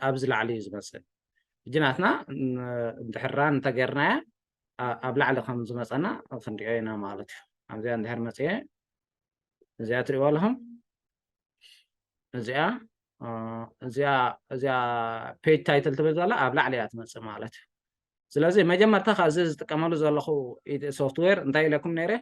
ኣብዚ ላዕሊ እዩ ዝመፅእ። ሕጂ ናትና እንድሕር ራን እንተገይርናያ ኣብ ላዕሊ ከም ዝመፀና ክንሪኦ ኢና ማለት እዩ። ኣብዚኣ እንድሕር መፅየ እዚኣ ትሪእዋ ኣለኹም። እዚኣ እዚኣ እዚኣ ፔጅ ታይትል ትብል ዘላ ኣብ ላዕሊ እያ ትመፅእ ማለት እዩ። ስለዚ መጀመርታ ካብ እዚ ዝጥቀመሉ ዘለኹ ሶፍትዌር እንታይ ኢለኩም ነይረ?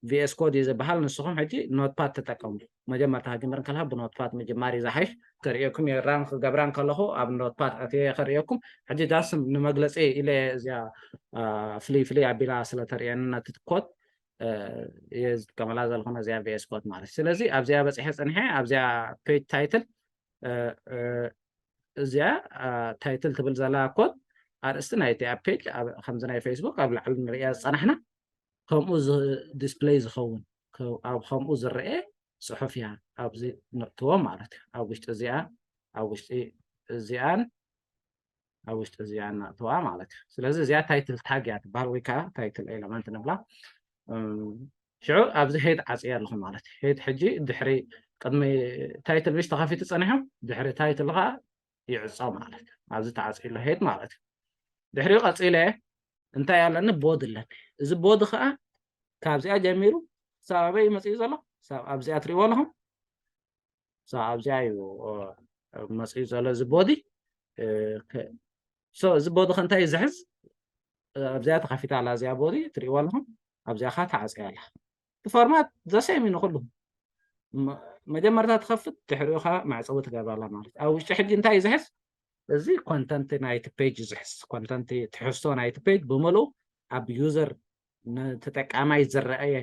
ቪኤስ ኮድ እዩ ዝበሃል። ንስኹም ሕጂ ኖትፓድ ተጠቀሙ። መጀመርታ ክጅምር እንከለካ ብኖትፓድ ምጅማር እዩ ዝሓይሽ። ከርእየኩም እየ፣ ራን ክገብራ እንከለኹ ኣብ ኖትፓድ ኣትየ ከርእየኩም። ሕጂ ዳስ ንመግለፂ ኢለ እዚኣ ፍልይ ፍልይ ኣቢላ ስለተርእየኒ ነቲ ኮድ እየ ዝጥቀመላ ዘለኹ ነዚኣ ቪኤስ ኮድ ማለት እዩ። ስለዚ ኣብዚኣ በፂሐ ፀኒሐ ኣብዚኣ ፔጅ ታይትል እዚኣ ታይትል ትብል ዘላ ኮድ ኣርእስቲ ናይቲ ኣብ ፔጅ ከምዚ ናይ ፌስቡክ ኣብ ላዕሊ ንርእያ ዝፀናሕና ከምኡ ዲስፕሌይ ዝኸውን ኣብ ከምኡ ዝረአ ፅሑፍ እያ ኣብዚ ነእትዎ ማለት እዩ። ኣብ ውሽጢ እዚኣ ኣብ ውሽጢ እዚኣን ኣብ ውሽጢ እዚኣን ነእትዋ ማለት እዩ። ስለዚ እዚኣ ታይትል ታግ እያ ትበሃል ወይ ከዓ ታይትል ኤለመንት ንብላ። ሽዑ ኣብዚ ሄድ ዓፅየ ኣለኹ ማለት እዩ። ሄድ ሕጂ ድሕሪ ቅድሚ ታይትል ምሽ ተኸፊቱ ፀኒሑ ድሕሪ ታይትል ከዓ ይዕፆ ማለት እዩ። ኣብዚ ተዓፅዩ ኣሎ ሄድ ማለት እዩ። ድሕሪኡ ቀፂለ እንታይ ኣለኒ? ቦዲ ኣለኒ። እዚ ቦዲ ከዓ ካብዚኣ ጀሚሩ ክሳብ ኣበይ እዩ መፅኡ ዘሎ? ክሳብ ኣብዚኣ ትሪእዎ ኣለኹም። ክሳብ ኣብዚኣ እዩ መፅኡ ዘሎ እዚ ቦዲ። ሶ እዚ ቦዲ ከ እንታይ እዩ ዝሕዝ? ኣብዚኣ ተኸፊታ ኣላ እዚኣ ቦዲ ትሪእዋ ኣለኹም። ኣብዚኣ ከዓ ተዓፅያ ኣላ። እቲ ፎርማት ዘሴም እዩ ንኹሉ። መጀመርታ ትኸፍት ድሕሪኡ ከዓ መዕፀዊ ትገብራላ ማለት ኣብ ውሽጢ ሕጂ እንታይ እዩ ዝሕዝ? እዚ ኮንተንት ናይቲ ፔጅ እዩ ዝሕዝ። ኮንተንት ትሕዝቶ ናይቲ ፔጅ ብምልኡ ኣብ ዩዘር ንተጠቃማይ ዝረኣየ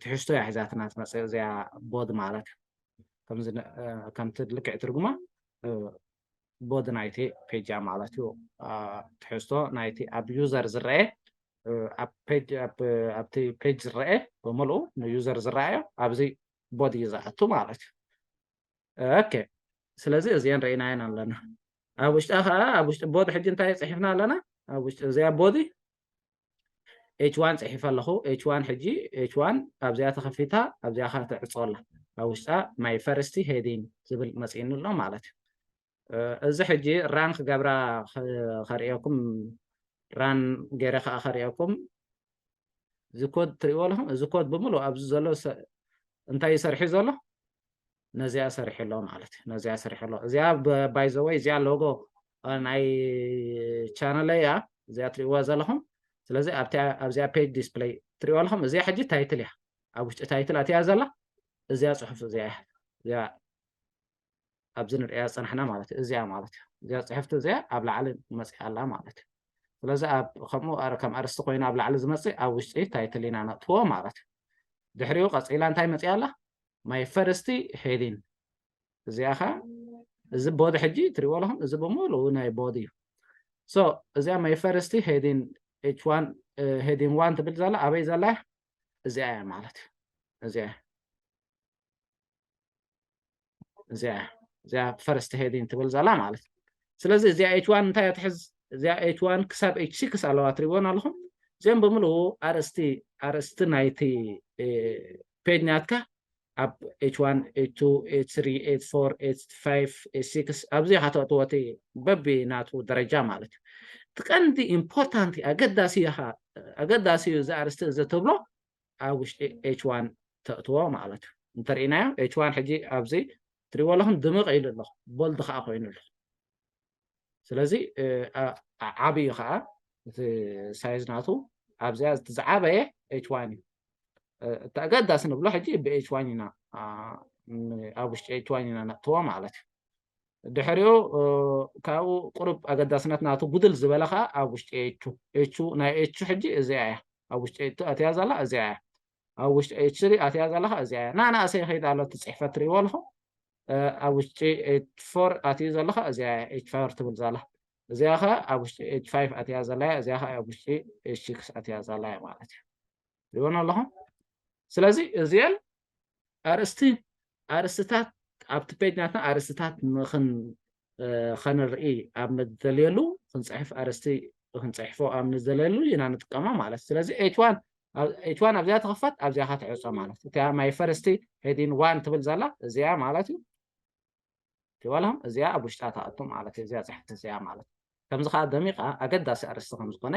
ትሕዝቶ እያ ሒዛትና ትመፅእ እዚኣ ቦዲ ማለት እዩ። ከምቲ ልክዕ ትርጉማ ቦዲ ናይቲ ፔጅ እያ ማለት እዩ። ትሕዝቶ ናይቲ ኣብ ዩዘር ዝረአ ኣብቲ ፔጅ ዝረአ ብምልኡ ንዩዘር ዝረኣዮ ኣብዚ ቦዲ እዩ ዝኣቱ ማለት እዩ። ኦኬ፣ ስለዚ እዚአን ርኢናየን ኣለና። ኣብ ውሽጣ ከዓ ኣብ ውሽጢ ቦዲ ሕጂ እንታይ ፅሒፍና ኣለና? ኣብ ውሽጢ እዚኣ ቦዲ ኤች ዋን ፅሒፈ ኣለኹ። ኤች ዋን ሕጂ ኤች ዋን ኣብዚኣ ተኸፊታ ኣብዚኣ ከዓ ትዕፆ ኣላ። ኣብ ውሽጣ ማይ ፈርስቲ ሄዲንግ ዝብል መፂእኒ ኣሎ ማለት እዩ። እዚ ሕጂ ራን ክገብራ ከርእየኩም ራን ገይረ ከዓ ከርእየኩም እዚ ኮድ ትሪእዎ ኣለኹም። እዚ ኮድ ብምሉእ ኣብዚ ዘሎ እንታይ ይሰርሒ ዘሎ? ነዚኣ ሰሪሑ ኣሎ ማለት እዩ። ነዚኣ ሰሪሑ ኣሎ። እዚኣ ባይዘወይ እዚኣ ሎጎ ናይ ቻነለይ እያ። እዚኣ ትሪእዋ ዘለኹም። ስለዚ ኣብዚኣ ፔጅ ዲስፕለይ ትሪእዋ ኣለኹም። እዚኣ ሕጂ ታይትል እያ። ኣብ ውሽጢ ታይትል ኣትያ ዘላ እዚኣ ፅሑፍ እዚኣ እያ። እዚኣ ኣብዚ ንሪኣ ዝፀናሕና ማለት እዩ። እዚኣ ማለት እዩ። እዚኣ ፅሕፍቲ እዚኣ ኣብ ላዕሊ መፅያ ኣላ ማለት እዩ። ስለዚ ኣብ ከምኡ ከም ኣርስቲ ኮይኑ ኣብ ላዕሊ ዝመፅእ ኣብ ውሽጢ ታይትል ኢና ነጥፍዎ ማለት እዩ። ድሕሪኡ ቀፂላ እንታይ መፅያ ኣላ? ማይ ፈርስቲ ሄዲን እዚኣ ኸ እዚ ቦዲ ሕጂ ትሪእዎ ኣለኹም። እዚ ብምሉኡ ናይ ቦዲ እዩ። ሶ እዚኣ ማይ ፈርስቲ ሄዲን ኤች ዋን ሄዲን ዋን ትብል ዘላ ኣበይ ዘላ? እዚኣ እያ ማለት እዩ። እዚኣ እዚኣ እዚኣ ፈርስት ሄዲን ትብል ዘላ ማለት እዩ። ስለዚ እዚኣ ኤች ዋን እንታይ እያ ትሕዝ? እዚኣ ኤች ዋን ክሳብ ኤች ሲክስ ኣለዋ ትሪእዎን ኣለኹም። እዚኦም ብምሉኡ ኣርእስቲ ኣርእስቲ ናይቲ ፔጅ ናትካ ኣብ ኤች ዋን ኤች ቱ ኤች ስሪ ኤች ፎር ኤች ፋይቭ ኤች ሲክስ ኣብዚ ኢኻ ተእትዎ እቲ በቢ ናቱ ደረጃ ማለት እዩ። እቲ ቀንዲ ኢምፖርታንት ኣገዳሲ ኢኻ ኣገዳሲ እዩ እዚ ኣርእስቲ እዚ ትብሎ ኣብ ውሽጢ ኤች ዋን ተእትዎ ማለት እዩ። እንተርኢናዮ ኤች ዋን ሕጂ ኣብዚ ትሪእዎ ኣለኹም ድምቕ ኢሉ ኣለኹ ቦልድ ከዓ ኮይኑ ኣለኹ። ስለዚ ዓብዩ ከዓ እቲ ሳይዝ ናቱ ኣብዚኣ እቲ ዝዓበየ ኤች ዋን እዩ። እቲ ኣገዳሲ ንብሎ ሕጂ ብኤች ዋን ኢና ኣብ ውሽጢ ኤች ዋን ኢና ነእትዎ ማለት እዩ። ድሕሪኡ ካብኡ ቁሩብ ኣገዳስነት ናቱ ጉድል ዝበለ ከዓ ኣብ ውሽጢ ኤቹ ኤቹ ናይ ኤቹ ሕጂ እዚኣ እያ። ኣብ ውሽጢ ኤቹ ኣትያ ዘላ እዚኣ እያ። ኣብ ውሽጢ ኤች ስሪ ኣትያ ዘላ ከዓ እዚኣ እያ። ናናእሰይ ይኸይድ ኣሎ እቲ ፅሕፈት ትሪእዎ ኣለኹም። ኣብ ውሽጢ ኤች ፎር ኣትዩ ዘሎ ከዓ እዚኣ እያ ኤች ፋይቭ ትብል ዘላ። እዚኣ ከዓ ኣብ ውሽጢ ኤች ፋይቭ ኣትያ ዘላ እያ። እዚኣ ከዓ ኣብ ውሽጢ ኤች ሲክስ ኣትያ ዘላ እያ ማለት እዩ። ትሪእዎን ኣለኹም። ስለዚ እዚአን ኣርእስቲ ኣርእስትታት ኣብቲ ፔጅ ናትና ኣርእስትታት ንኽን ከንርኢ ኣብ ንደልየሉ ክንፅሕፍ ኣርእስቲ ክንፅሕፎ ኣብ ንደልየሉ ኢና ንጥቀማ ማለት። ስለዚ ኤች ዋን ኣብዚኣ ተኸፈት ኣብዚኣ ካ ትዕፆ ማለት እቲኣ ማይ ፈርስቲ ሄዲን ዋን ትብል ዘላ እዚኣ ማለት እዩ። ትበልም እዚኣ ኣብ ውሽጣ ተኣቱ ማለት እዩ። እዚኣ ፅሕፍቲ እዚኣ ማለት ከምዚ ከዓ ደሚቃ ኣገዳሲ ኣርእስቲ ከም ዝኾነ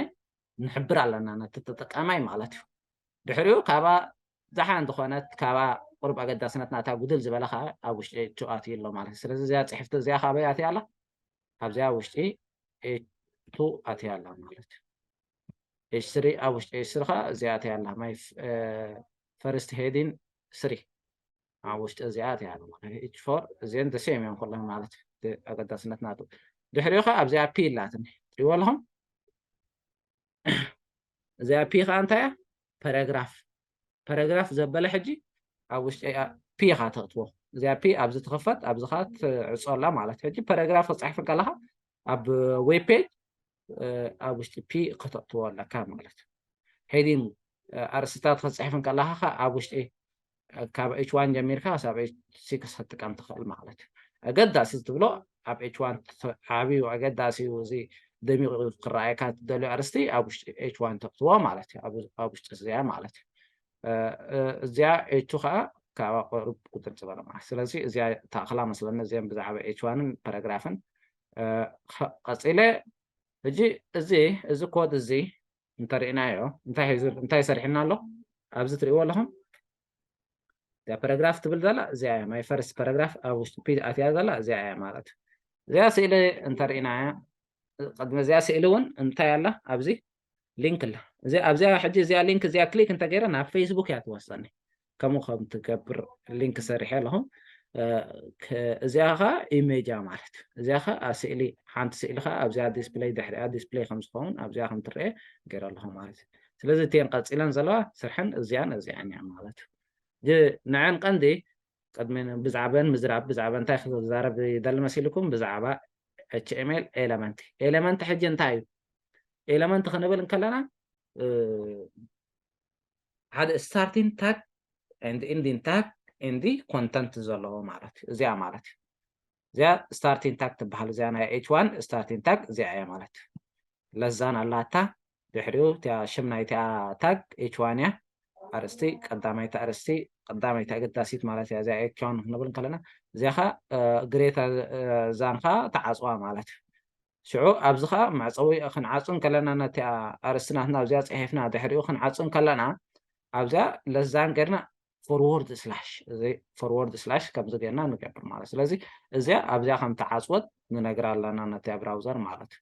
ንሕብር ኣለና ነቲ ተጠቃማይ ማለት እዩ። ድሕሪኡ ካባ ዝሓን ዝኾነት ካባ ቁሩብ ኣገዳስነት ናታ ጉድል ዝበለ ከዓ ኣብ ውሽጢ ኤች ቱ ኣትዩ ኣሎ ማለት እዩ። ስለዚ እዚኣ ፅሕፍቲ እዚኣ ካበይ ኣትያ ኣላ? ኣብዚኣ ውሽጢ ኤች ቱ ኣትያ ኣላ ማለት እዩ። ኤች ስሪ ኣብ ውሽጢ ኤች ስሪ ከዓ እዚኣ ኣትያ ኣላ ማይ ፈርስት ሄዲን ስሪ ኣብ ውሽጢ እዚኣ ኣትያ ኣላ ማለት እዩ። ኤች ፎር እዚአን ደሴም እዮም ኩለን ማለት እዩ። ኣገዳስነት ናቱ ድሕሪኡ ከዓ ኣብዚኣ ፒ ኣላትኒ ትሪእዎ ኣለኹም። እዚኣ ፒ ከዓ እንታይ እያ? ፓራግራፍ ፓራግራፍ ዘበለ ሕጂ ኣብ ውሽጢ ፒ ኢኻ ተእትዎ። እዚኣ ፒ ኣብዚ ትኽፈት ኣብዚ ኻ ትዕፆ ኣላ ማለት ሕጂ ፓራግራፍ ክፅሕፍ ከለኻ ኣብ ዌብ ፔጅ ኣብ ውሽጢ ፒ ከተእትዎ ኣለካ ማለት እዩ። ሄዲን ኣርእስትታት ክትፅሕፍ ከለኻ ኣብ ውሽጢ ካብ ኤች ዋን ጀሚርካ ክሳብ ኤች ሲክስ ክትጥቀም ትኽእል ማለት እዩ። ኣገዳሲ ትብሎ ኣብ ኤች ዋን ዓብዩ ኣገዳሲ እዩ። እዚ ደሚቑ ክረኣየካ ትደልዮ ኣርስቲ ኣብ ውሽጢ ኤች ዋን ተእትዎ ማለት እዩ። ኣብ ውሽጢ እዚኣ ማለት እዩ። እዚኣ ኤች ቱ ከዓ ካብ ኣቆርብ ቁጥር ዝበለ ማለት ስለዚ እዚኣ ተኣኽላ መስለኒ እዚኦም ብዛዕባ ኤች ዋንን ፓራግራፍን ቀፂለ ሕጂ እዚ እዚ ኮድ እዚ እንተርኢናዮ እንታይ ሒዙ እንታይ ሰሪሕና ኣሎ ኣብዚ ትሪእዎ ኣለኹም። እዚኣ ፓራግራፍ ትብል ዘላ እዚኣ እያ ማይ ፈርስት ፓራግራፍ ኣብ ውሽጢ ፒ ኣትያ ዘላ እዚኣ እያ ማለት እዩ። እዚኣ ስእሊ እንተርኢናያ ቅድሚ እዚኣ ስእሊ እውን እንታይ ኣላ ኣብዚ ሊንክ ኣላ። እዚ ኣብዚኣ ሕጂ እዚኣ ሊንክ እዚኣ ክሊክ እንተገይረ ናብ ፌስቡክ እያ ትወስደኒ። ከምኡ ከም ትገብር ሊንክ ሰሪሐ ኣለኹ። እዚኣ ኸ ኢሜጅ እያ ማለት እዚኣ ኸ ስእሊ ሓንቲ ስእሊ ኸ ኣብዚኣ ዲስፕሌይ ድሕሪኣ ዲስፕሌይ ከም ዝኸውን ኣብዚኣ ከም ትረአ ገይረ ኣለኹ ማለት እዩ። ስለዚ እቲአን ቀፂለን ዘለዋ ስርሐን እዚኣን እዚኣን እያ ማለት እዩ። ንዐን ቀንዲ ቅድሚ ብዛዕበን ምዝራብ ብዛዕባ እንታይ ክዛረብ ይደሊ መሲልኩም ብዛዕባ ኤች ኤም ኤል ኤለመንት ኤለመንት ሕጂ እንታይ እዩ? ኤለመንት ክንብል እንከለና ሓደ starting tag and ending tag and content ዘለዎ ማለት እዩ። እዚኣ ማለት እዩ እዚኣ starting tag ትበሃል እዚኣ ናይ ኤች ዋን starting tag እዚኣ እያ ማለት እዩ። ለዛን ኣላታ ድሕሪኡ እቲኣ ሽም ናይቲኣ ታግ ኤች ዋን እያ። ኣርእስቲ ቀዳማይቲ ኣርእስቲ ቀዳማይቲ ኣገዳሲት ማለት እያ እዚኣ ኤች ዋን ክንብል እንከለና እዚኣ ኸ ግሬተር ዛን ኸ ተዓፅዋ ማለት እዩ። ሽዑ ኣብዚ ኸ መዕፀዊ ክንዓፁ እንከለና ነቲ ኣርእስቲ ናትና ኣብዚኣ ፅሒፍና ድሕሪኡ ክንዓፁ እንከለና ኣብዚኣ ለዛን ገርና ፎርወርድ ስላሽ እዚ ፎርወርድ ስላሽ ከምዚ ገርና ንገብር ማለት ስለዚ እዚኣ ኣብዚኣ ከም ተዓፅወት ንነግር ኣለና ነቲ ብራውዘር ማለት እዩ።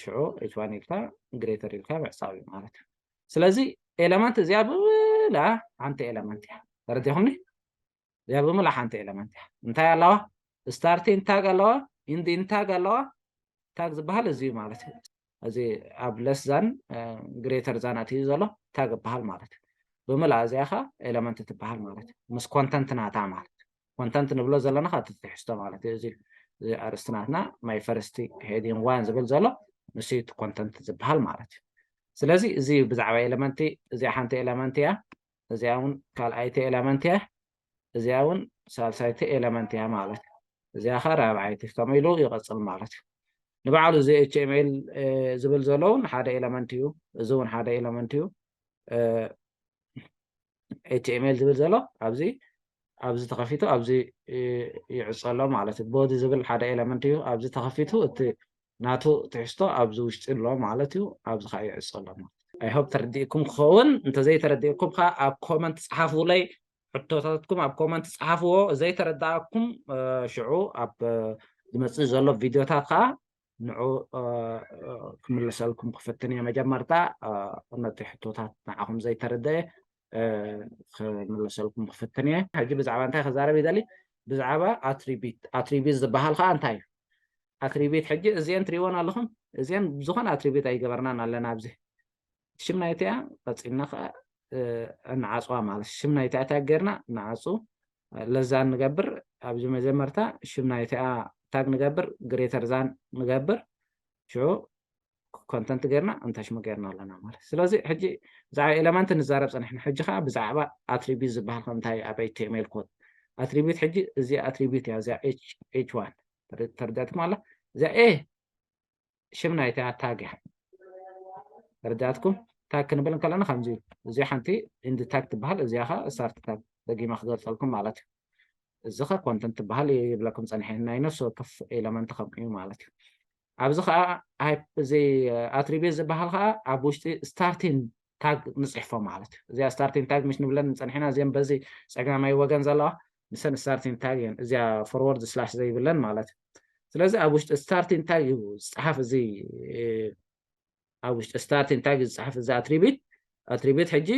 ሽዑ h1 ኢልካ ግሬተር ኢልካ ምዕፃው እዩ ማለት እዩ። ስለዚ ኤለመንት እዚኣ ብምላ ሓንቲ ኤለመንት እያ። ተረዲኹምኒ? እዚኣ ብምላ ሓንቲ ኤለመንት እያ። እንታይ ኣለዋ? ስታርቲን ታግ ኣለዋ፣ ኢንዲን ታግ ኣለዋ። ታግ ዝበሃል እዚ እዩ ማለት እዩ። እዚ ኣብ ለስ ዛን ግሬተር ዛን ኣትዩ ዘሎ ታግ ይበሃል ማለት እዩ። ብምላ እዚኣ ኸ ኤለመንት ትበሃል ማለት እዩ። ምስ ኮንተንት ናታ ማለት ኮንተንት ንብሎ ዘለና ኸ ትሕዝቶ ማለት እዩ። እዚ ኣርስቲ ናትና ማይ ፈርስቲ ሄዲንግ ዋን ዝብል ዘሎ ንሱ እቲ ኮንተንት ዝበሃል ማለት እዩ። ስለዚ እዚ ብዛዕባ ኤለመንት እዚኣ ሓንቲ ኤለመንት እያ። እዚኣ እውን ካልኣይቲ ኤለመንት እያ። እዚኣ እውን ሳልሳይቲ ኤለመንት እያ ማለት እዩ። እዚኣ ኸ ራብዓይቲ ከምኡ ኢሉ ይቐፅል ማለት እዩ። ንባዕሉ እዚ ኤች ኤም ኤል ዝብል ዘሎ እውን ሓደ ኤለመንት እዩ። እዚ እውን ሓደ ኤለመንት እዩ። ኤች ኤም ኤል ዝብል ዘሎ ኣብዚ ኣብዚ ተኸፊቱ ኣብዚ ይዕፀሎ ማለት እዩ። ቦዲ ዝብል ሓደ ኤለመንት እዩ። ኣብዚ ተኸፊቱ እቲ ናቱ ትሕዝቶ ኣብዚ ውሽጢ ኣሎ ማለት እዩ። ኣብዚ ከዓ ይዕፀሎ ማለት እዩ። I hope ተረዲእኩም ክኸውን። እንተዘይተረዲእኩም ከዓ ኣብ ኮመንት ፀሓፉለይ። ሕቶታትኩም ኣብ ኮመንት ፀሓፍዎ። ዘይተረዳእኩም ሽዑ ኣብ ዝመፅእ ዘሎ ቪድዮታት ከዓ ንዑ ክምልሰልኩም ክፍትን እየ። መጀመርታ ነቲ ሕቶታት ንዓኹም ዘይተረደየ ክምልሰልኩም ክፍትን እየ። ሕጂ ብዛዕባ እንታይ ክዛረብ ይደሊ? ብዛዕባ ኣትሪቢት። ኣትሪቢት ዝበሃል ከዓ እንታይ እዩ? ኣትሪቢት ሕጂ እዚአን ትሪእወን ኣለኹም። እዚአን ብዝኾነ ኣትሪቢት ኣይገበርናን ኣለና ኣብዚ። ሽም ናይቲኣ ቀፂልና ከዓ ንዓፅዋ ማለት ሽም ናይቲኣ ታግ ጌርና ንዓፁ። ለዛ ንገብር። ኣብዚ መጀመርታ ሽም ናይቲኣ ታግ ንገብር፣ ግሬተር ዛን ንገብር። ሽዑ ኮንተንት ጌርና እንተሽሙ ጌርና ኣለና ማለት። ስለዚ ሕጂ ብዛዕባ ኤለመንት ንዛረብ ፀኒሕና። ሕጂ ከዓ ብዛዕባ ኣትሪቢት ዝበሃል ከምታይ ኣብ ኤች ቲ ኤም ኤል ኮድ ኣትሪቢት ሕጂ እዚ ኣትሪቢት እያ እዚኣ ኤች ዋን ተረዳትኩም ኣላ። እዚኣ ኤ ሽም ናይታ ታግ እያ። ተረዳትኩም? ታግ ክንብል እንከለና ከምዚ እዩ። እዚ ሓንቲ ኢንድ ታግ ትበሃል፣ እዚኣ ኸ ስታርት ታግ ደጊማ ክገልፀልኩም ማለት እዩ። እዚ ኸ ኮንተንት ትበሃል ይብለኩም ፀኒሐ። ናይ ነፍሲ ወከፍ ኤለመንት ከምኡ እዩ ማለት እዩ። ኣብዚ ኸዓ እዚ ኣትሪቢት ዝበሃል ኸዓ ኣብ ውሽጢ ስታርቲን ታግ ንፅሕፎ ማለት እዩ። እዚኣ ስታርቲን ታግ ምሽ ንብለን ፀኒሕና፣ እዚአን በዚ ፀጋማይ ወገን ዘለዋ ንሰን ስታርቲን ታግ እየን። እዚኣ ፎርወርድ ስላሽ ዘይብለን ማለት እዩ። ስለዚ ኣብ ውሽጢ ስታርቲን ታግ እዩ ዝፀሓፍ። እዚ ኣብ ውሽጢ ስታርቲን ታግ እዩ ዝፀሓፍ እዚ ኣትሪቢት። ኣትሪቢት ሕጂ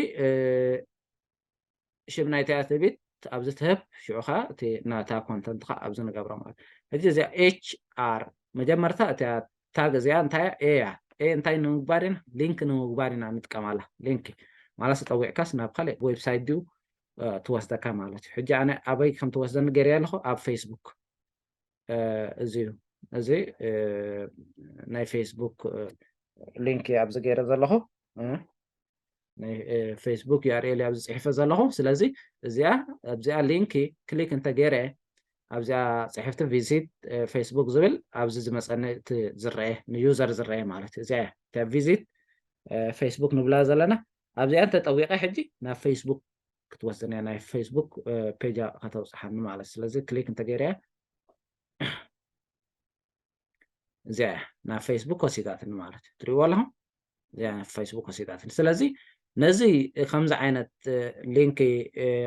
ሽም ናይቲ ኣትሪቢት ኣብዚ ትህብ፣ ሽዑ ኸዓ እቲ ናታ ኮንተንት ኸዓ ኣብዚ ንገብሮ ማለት። ሕጂ እዚኣ ኤች ኣር መጀመርታ እቲኣ ታግ እዚኣ እንታይ እያ? ኤ እያ። ኤ እንታይ ንምግባር ኢና? ሊንክ ንምግባር ኢና ንጥቀማላ። ሊንክ ማለት ጠዊዕካስ ናብ ካልእ ዌብሳይት ድዩ ትወስደካ ማለት እዩ። ሕጂ ኣነ ኣበይ ከም ትወስደኒ ገይረ ኣለኹ ኣብ ፌስቡክ። እዚ እዩ። እዚ ናይ ፌስቡክ ሊንክ ኣብዚ ገይረ ዘለኹ። ናይ ፌስቡክ ዩ ኣር ኤል ኣብዚ ፅሒፈ ዘለኹ። ስለዚ እዚኣ ኣብዚኣ ሊንክ ክሊክ እንተገይረ ኣብዚኣ ፅሕፍቲ ቪዚት ፌስቡክ ዝብል ኣብዚ ዝመፀኒ እቲ ዝረአ ንዩዘር ዝረአ ማለት እዩ። እዚኣ እያ እታ ቪዚት ፌስቡክ ንብላ ዘለና። ኣብዚኣ እንተጠዊቐ ሕጂ ናብ ፌስቡክ ክትወስደኒ እያ፣ ናይ ፌስቡክ ፔጃ ከተውፅሓኒ ማለት። ስለዚ ክሊክ እንተገይረ እዚኣ እያ ናብ ፌስቡክ ወሲዳትኒ ማለት እዩ። ትሪእዎ ኣለኹም? እዚኣ ናብ ፌስቡክ ወሲዳትኒ። ስለዚ ነዚ ከምዚ ዓይነት ሊንክ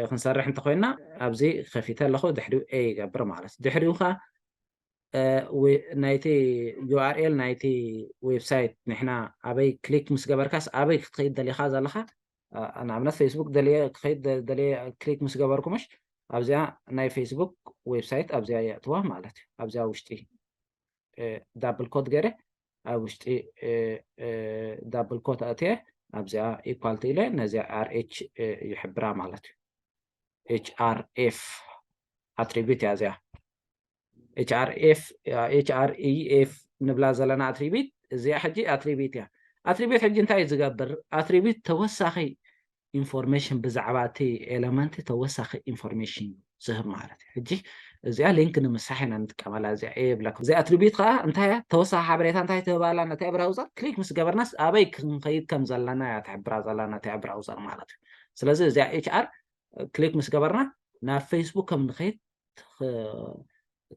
ክንሰርሕ እንተኮይና ኣብዚ ከፊተ ኣለኹ፣ ድሕሪኡ ኤ ይገብር ማለት እዩ። ድሕሪኡ ኸ ናይቲ ዩ ኣር ኤል ናይቲ ዌብሳይት ንሕና ኣበይ ክሊክ ምስ ገበርካስ ኣበይ ክትኸይድ ደሊኻ ዘለኻ፣ ንኣብነት ፌስቡክ ደልየ ክኸይድ ደልየ ክሊክ ምስ ገበርኩ ምሽ ኣብዚኣ ናይ ፌስቡክ ዌብሳይት ኣብዚኣ የእትዋ ማለት እዩ። ኣብዚኣ ውሽጢ ዳብል ኮት ገይረ ኣብ ውሽጢ ዳብል ኮት ኣእትየ ኣብዚኣ ኢኳል ቱ ኢለ ነዚኣ ኣር ኤች ይሕብራ ማለት እዩ። ኤች ኣር ኤፍ ኣትሪቢት እያ እዚኣ። ኤች ኣር ኤፍ ኤች ኣር ኢ ኤፍ ንብላ ዘለና ኣትሪቢት እዚኣ ሕጂ ኣትሪቢት እያ። ኣትሪቢት ሕጂ እንታይ እዩ ዝገብር? ኣትሪቢት ተወሳኺ ኢንፎርሜሽን ብዛዕባ እቲ ኤለመንት ተወሳኺ ኢንፎርሜሽን ዝህብ ማለት እዩ። ሕጂ እዚኣ ሊንክ ንምሳሕ ኢና ንጥቀመላ እዚኣ ኤ ይብለኩም። እዚኣ ኣትሪቢት ከዓ እንታይ እያ? ተወሳኺ ሓበሬታ እንታይ ትህባላ ነቲ ብራውዘር ክሊክ ምስ ገበርናስ ኣበይ ክንኸይድ ከም ዘለና እያ ትሕብራ ዘላ ነቲ ብራውዘር ማለት እዩ። ስለዚ እዚኣ ኤች ኣር ክሊክ ምስ ገበርና ናብ ፌስቡክ ከም ንኸይድ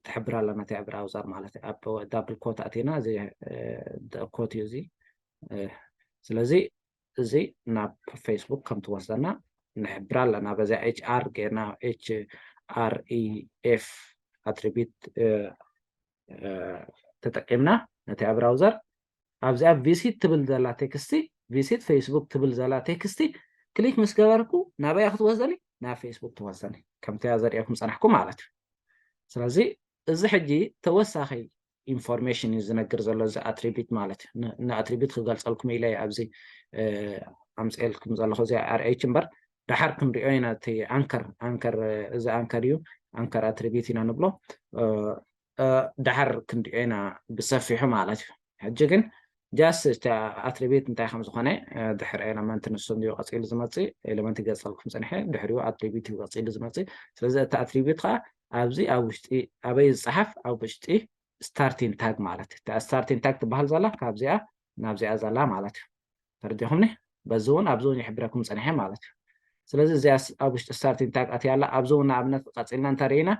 ትሕብር ኣለና እቲኣ ብራውዘር ማለት እዩ። ኣብ ዳብል ኮት ኣቲና እዚ ኮት እዩ እዚ። ስለዚ እዚ ናብ ፌስቡክ ከም ትወስደና ንሕብር ኣለና። በዚኣ ኤች ኣር ጌርና ኤች ኣር ኢ ኤፍ ኣትሪቢት ተጠቂምና ነቲ ብራውዘር ኣብዚኣ visit ትብል ዘላ ቴክስቲ፣ visit Facebook ትብል ዘላ ቴክስቲ ክሊክ ምስ ገበርኩ ናበያ ክትወስደኒ? ናብ ፌስቡክ ትወስደኒ። ከምቲ ዘርእየኩም ጸናሕኩ ማለት እዩ። ስለዚ እዚ ሕጂ ተወሳኺ ኢንፎርሜሽን እዩ ዝነግር ዘሎ እዚ ኣትሪቢዩት ማለት እዩ። ንኣትሪቢዩት ክገልጸልኩም ኢለ ኣብዚ ኣምፅኤልኩም ዘለኹ እዚ ኣርኤች እምበር፣ ደሓር ክንሪኦ ኢና። እቲ ኣንከር ኣንከር እዚ ኣንከር እዩ፣ ኣንከር ኣትሪቢዩት ኢና ንብሎ። ደሓር ክንሪኦ ኢና ብሰፊሑ ማለት እዩ። ሕጂ ግን ጃስት እቲ ኣትሪቢዩት እንታይ ከም ዝኾነ ድሕሪ ኤለመንት ንሱ እዩ ቀፂሉ ዝመፅእ። ኤለመንት ይገፀልኩም ፅንሐ፣ ድሕሪኡ ኣትሪቢዩት እዩ ቀፂሉ ዝመፅእ። ስለዚ እቲ ኣትሪቢዩት ከዓ ኣብዚ ኣብ ውሽጢ ኣበይ ዝፀሓፍ? ኣብ ውሽጢ ስታርቲን ታግ ማለት እዩ። ስታርቲን ታግ ትበሃል ዘላ ካብዚኣ ናብዚኣ ዘላ ማለት እዩ። ተረዲኹምኒ? በዚ እውን ኣብዚ እውን ይሕብረኩም ፀንሐ ማለት እዩ። ስለዚ እዚኣ ኣብ ውሽጢ ስታርቲን ታግ ኣትያ ኣላ። ኣብዚ እውን ንኣብነት ቀፂልና እንተርኢና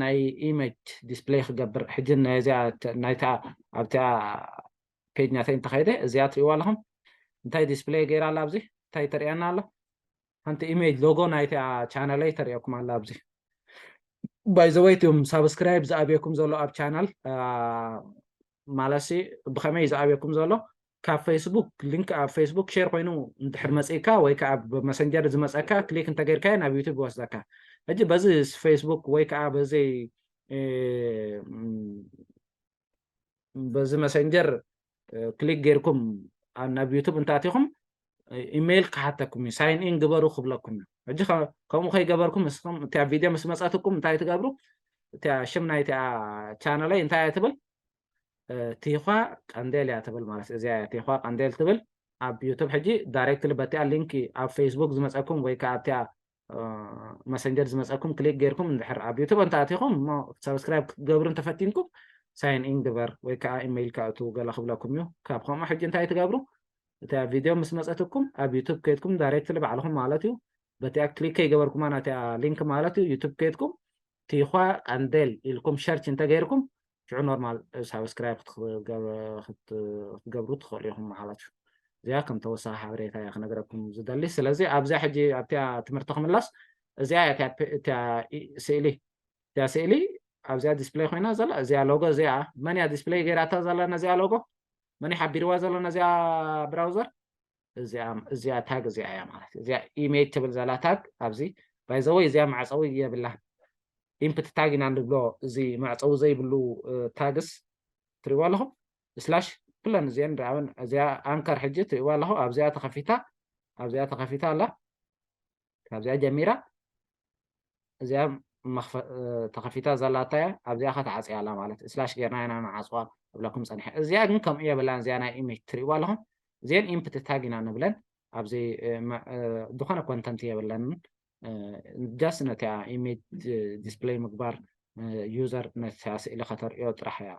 ናይ ኢሜጅ ዲስፕሌይ ክገብር ሕጂ ናይዚኣ ናይታ ኣብቲኣ ፔጅ ናተይ እንተኸይደ እዚኣ ትሪእዋ ኣለኹም እንታይ ዲስፕሌይ ገይራ ኣላ ኣብዚ እንታይ ተሪኣና ኣሎ ሓንቲ ኢሜጅ ሎጎ ናይቲኣ ቻነለይ ተሪኦኩም ኣላ ኣብዚ ባይዘወይ እትም ሳብስክራይብ ዝኣብየኩም ዘሎ ኣብ ቻናል ማለሲ ብኸመይ ዝኣብየኩም ዘሎ ካብ ፌስቡክ ሊንክ ኣብ ፌስቡክ ሼር ኮይኑ እንድሕር መፅእካ ወይ ከዓ ብመሰንጀር ዝመፀካ ክሊክ እንተገይርካዮ ናብ ዩቱብ ይወስደካ ሕጂ በዚ ፌስቡክ ወይ ከዓ በዚ በዚ መሰንጀር ክሊክ ጌርኩም ናብ ዩቱብ እንታኣቲኹም ኢሜይል ክሓተኩም እዩ ሳይን ኢን ግበሩ ክብለኩም እዩ ሕጂ ከምኡ ከይገበርኩም እስኹም እቲኣ ቪድዮ ምስ መፀትኩም እንታይ ትገብሩ እቲኣ ሽም ናይቲኣ ቻነለይ እንታይ እያ ትብል ቲኳ ቀንዴል እያ ትብል ማለት እዚኣ እያ ቲኳ ቀንዴል ትብል ኣብ ዩቱብ ሕጂ ዳይሬክትሊ በቲኣ ሊንክ ኣብ ፌስቡክ ዝመፀኩም ወይ ከዓ ኣብቲኣ መሰንጀር ዝመፀኩም ክሊክ ጌርኩም እንድሕር ኣብ ዩቱብ እንተኣቲኹም እሞ ሰብስክራይብ ክትገብሩ እንተፈቲንኩም ሳይን ኢን ግበር ወይ ከዓ ኢሜይል ከእቱ ገለ ክብለኩም እዩ ካብ ከምኡ ሕጂ እንታይ ትገብሩ እታ ቪድዮ ምስ መፀትኩም ኣብ ዩቱብ ከይድኩም ዳይሬክትሊ ባዕልኹም ማለት እዩ በቲኣ ክሊክ ከይገበርኩማ ናቲኣ ሊንክ ማለት እዩ ዩቱብ ከይድኩም ቲኳ ቀንዴል ኢልኩም ሸርች እንተገይርኩም ሽዑ ኖርማል ሳብስክራይብ ክትገብሩ ትኽእሉ ኢኹም ማለት እዩ እዚኣ ከም ተወሳኺ ሓበሬታ እያ ክነግረኩም ዝደሊ ስለዚ ኣብዚኣ ሕጂ ኣብቲያ ትምህርቲ ክምለስ እዚኣ እያ ስእሊ እዚኣ ስእሊ ኣብዚኣ ዲስፕሌይ ኮይና ዘላ እዚኣ ሎጎ እዚኣ መን እያ ዲስፕሌይ ገይራታ ዘላ ነዚኣ ሎጎ መን ሓቢርዋ ዘሎ ነዚኣ ብራውዘር እዚኣ ታግ እዚኣ እያ ማለት እዚኣ ኢሜጅ ትብል ዘላ ታግ ኣብዚ ባይዘወይ እዚኣ ማዕፀዊ የብላን ኢምፕቲ ታግ ኢና ንብሎ እዚ መዕፀዊ ዘይብሉ ታግስ ትሪእዋ ኣለኹም ስላሽ ኩለን እዚአን ዳኣውን እዚኣ ኣንከር ሕጂ ትሪእዋ ኣለኹ ኣብዚኣ ተኸፊታ ኣብዚኣ ተኸፊታ ኣላ ካብዚኣ ጀሚራ እዚኣ ተኸፊታ ዘላታ እያ ኣብዚኣ ከተዓፅያ ኣላ ማለት ስላሽ ጌርና ኢና ንዓፅዋ እብለኩም ፀኒሐ እዚኣ ግን ከምኡ የብላን እዚኣ ናይ ኢሜጅ ትሪእዋ ኣለኹም እዚአን ኢምፕቲ ታግ ኢና ንብለን ኣብዚ ዝኾነ ኮንተንት የብለንን ጃስት ነቲኣ ኢሜጅ ዲስፕሌይ ምግባር ዩዘር ነታ ስእሊ ከተርእዮ ጥራሕ እያ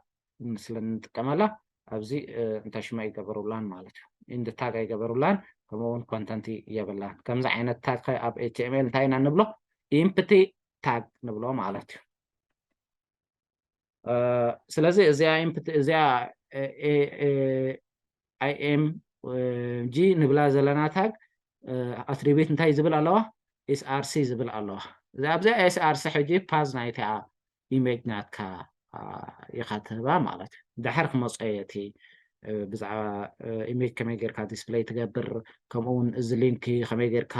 ስለ እንጥቀመላ ኣብዚ እንታይ ሽማ ይገበሩላን ማለት እዩ ኢንድ ታግ ኣይገበሩላን ከምኡ እውን ኮንተንት የብላን ከምዚ ዓይነት ታግ ኣብ ኤችቲኤምኤል እንታይ ኢና ንብሎ ኢምፕቲ ታግ ንብሎ ማለት እዩ ስለዚ እዚኣ ኢምፕቲ እዚኣ ኣይኤም ጂ ንብላ ዘለና ታግ ኣትሪቢት እንታይ ዝብል ኣለዋ ኤስኣርሲ ዝብል ኣለዋ ኣብዚኣ ኤስኣርሲ ሕጂ ፓዝ ናይቲኣ ኢሜጅ ናትካ ኢኻ ትህባ ማለት እዩ ድሓር ክመፀዮ እቲ ብዛዕባ ኢሜጅ ከመይ ጌርካ ዲስፕሌይ ትገብር ከምኡ እውን እዚ ሊንክ ከመይ ጌርካ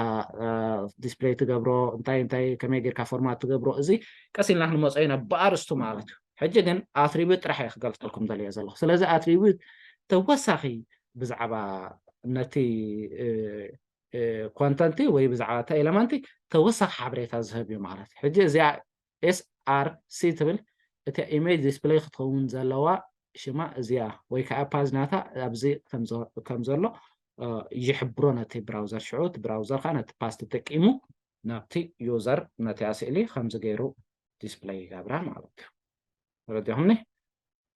ዲስፕሌይ ትገብሮ እንታይ እንታይ ከመይ ጌርካ ፎርማት ትገብሮ እዚ ቀስ ኢልና ክንመፀ ኢና ብኣርስቱ ማለት እዩ ሕጂ ግን ኣትሪቢዩት ጥራሕ እየ ክገልፀልኩም ደልየ ዘለኹ ስለዚ ኣትሪቢዩት ተወሳኺ ብዛዕባ ነቲ ኮንተንቲ ወይ ብዛዕባ እቲ ኤለመንቲ ተወሳኺ ሓበሬታ ዝህብ እዩ ማለት እዩ ሕጂ እዚኣ ኤስኣርሲ ትብል እቲ ኢሜጅ ዲስፕሌይ ክትኸውን ዘለዋ ሽማ እዚኣ ወይ ከዓ ፓዝ ናታ ኣብዚ ከም ዘሎ ይሕብሮ ነቲ ብራውዘር ሽዑ እቲ ብራውዘር ከዓ ነቲ ፓዝ ተጠቂሙ ናብቲ ዩዘር ነቲኣ ስእሊ ከምዚ ገይሩ ዲስፕሌይ ይገብራ ማለት እዩ ተረዲኹምኒ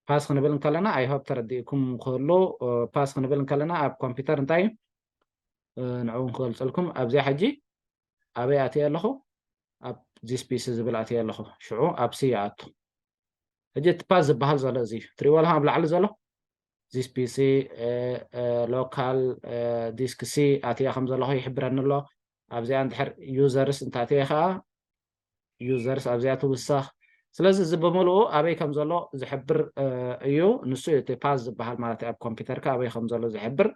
ፓስ ክንብል እንከለና ኣይሆፕ ተረዲእኩም ክህሉ ፓስ ክንብል እንከለና ኣብ ኮምፒውተር እንታይ እዩ ንዕውን ክገልፀልኩም ኣብዚኣ ሕጂ ኣበይ ኣትየ ኣለኹ ኣብ ዚስፒሲ ዝብል ኣትየ ኣለኹ ሽዑ ኣብ ሲ ይኣቱ ሕጂ እቲ ፓስ ዝበሃል ዘሎ እዚ ትሪእዎ ኣለኹም ኣብ ላዕሊ ዘሎ ዚስፒሲ ሎካል ዲስክ ሲ ኣትያ ከም ዘለኹ ይሕብረኒ ኣሎ ኣብዚኣ እንድሕር ዩዘርስ እንታትየ ከዓ ዩዘርስ ኣብዚኣ ትውሰኽ ስለዚ እዚ ብምልኡ ኣበይ ከም ዘሎ ዝሕብር እዩ። ንሱ እቲ ፓዝ ዝበሃል ማለት ኣብ ኮምፒውተርካ ኣበይ ከም ዘሎ ዝሕብር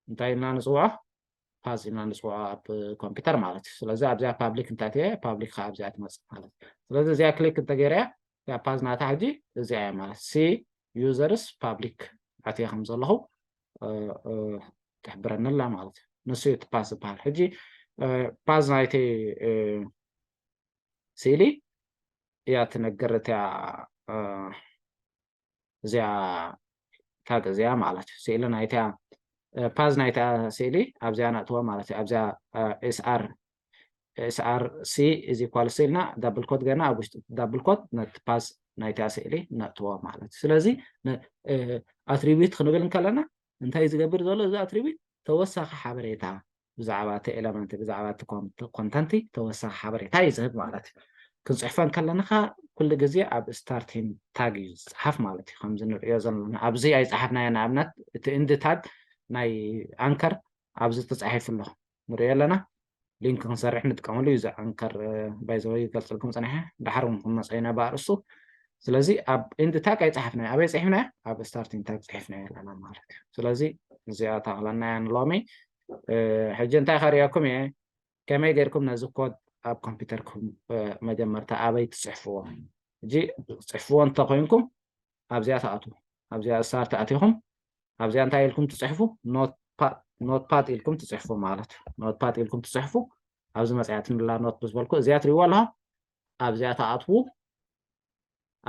እንታይ ኢልና ንፅውዖ? ፓዝ ኢልና ንፅውዖ ኣብ ኮምፒውተር ማለት እዩ። ስለዚ ኣብዚኣ ፓብሊክ እንታይ ትየ ፓብሊክ ከዓ ኣብዚኣ ትመፅእ ማለት እዩ። ስለዚ እዚኣ ክሊክ እንተገይረያ እዚኣ ፓዝ ናታ ሕጂ እዚኣ እያ ማለት ሲ ዩዘርስ ፓብሊክ ኣትየ ከም ዘለኹ ትሕብረኒ ኣላ ማለት እዩ። ንሱ እዩ እቲ ፓዝ ዝበሃል። ሕጂ ፓዝ ናይቲ ስእሊ እያ ትነግር እቲያ እዚኣ ታግ እዚኣ ማለት እዩ። ስእሊ ናይታ ፓዝ ናይታ ስእሊ ኣብዚኣ ነእትዎ ማለት እዩ። ኣብዚኣ ኤስኣር ኤስኣር ሲ ኢዝ ኢኳል ሲ ኢልና ዳብል ኮት ገና ኣብ ውሽጢ ዳብል ኮት ነቲ ፓዝ ናይታ ስእሊ ነእትዎ ማለት እዩ። ስለዚ ኣትሪቢዩት ክንብል እንከለና እንታይ ዝገብር ዘሎ እዚ ኣትሪቢዩት ተወሳኺ ሓበሬታ ብዛዕባ እቲ ኤለመንት ብዛዕባ እቲ ኮንተንቲ ተወሳኺ ሓበሬታ እዩ ዝህብ ማለት እዩ። ክንፅሕፎ እንከለና ከዓ ኩሉ ግዜ ኣብ ስታርቲንግ ታግ እዩ ዝፅሓፍ ማለት እዩ። ከምዚ ንሪኦ ዘለና ኣብዚ ኣይፀሓፍናዮ። ንኣብነት እቲ ኢንድ ታግ ናይ ኣንከር ኣብዚ ተፃሒፉ ኣሎ ንሪኦ ኣለና። ሊንክ ክንሰርሕ ንጥቀመሉ እዩ እዚ ኣንከር ባይዘወይ ይገልፅልኩም ፅንሐ ድሓር እውን ክንመፀ ኢና ብኣርእስቱ። ስለዚ ኣብ ኢንድ ታግ ኣይፀሓፍናዮ። ኣበይ ፅሒፍናዮ? ኣብ ስታርቲንግ ታግ ፅሒፍናዮ ኣለና ማለት እዩ። ስለዚ እዚኣ ተኽለና እያ ንሎሚ። ሕጂ እንታይ ከርእየኩም እየ ከመይ ጌርኩም ነዚ ኮድ ኣብ ኮምፒውተርኩም መጀመርታ ኣበይ ትፅሕፍዎ? ሕጂ ትፅሕፍዎ እንተኮይንኩም ኣብዚኣ ትኣትዉ። ኣብዚኣ ስታርት ኣቲኹም ኣብዚኣ እንታይ ኢልኩም ትፅሕፉ? ኖትፓድ ኢልኩም ትፅሕፉ ማለት እዩ። ኖትፓድ ኢልኩም ትፅሕፉ። ኣብዚ መፅያትንላ ኖት ብዝበልኩ እዚኣ ትሪእዋ ኣለኹም። ኣብዚኣ ትኣትዉ።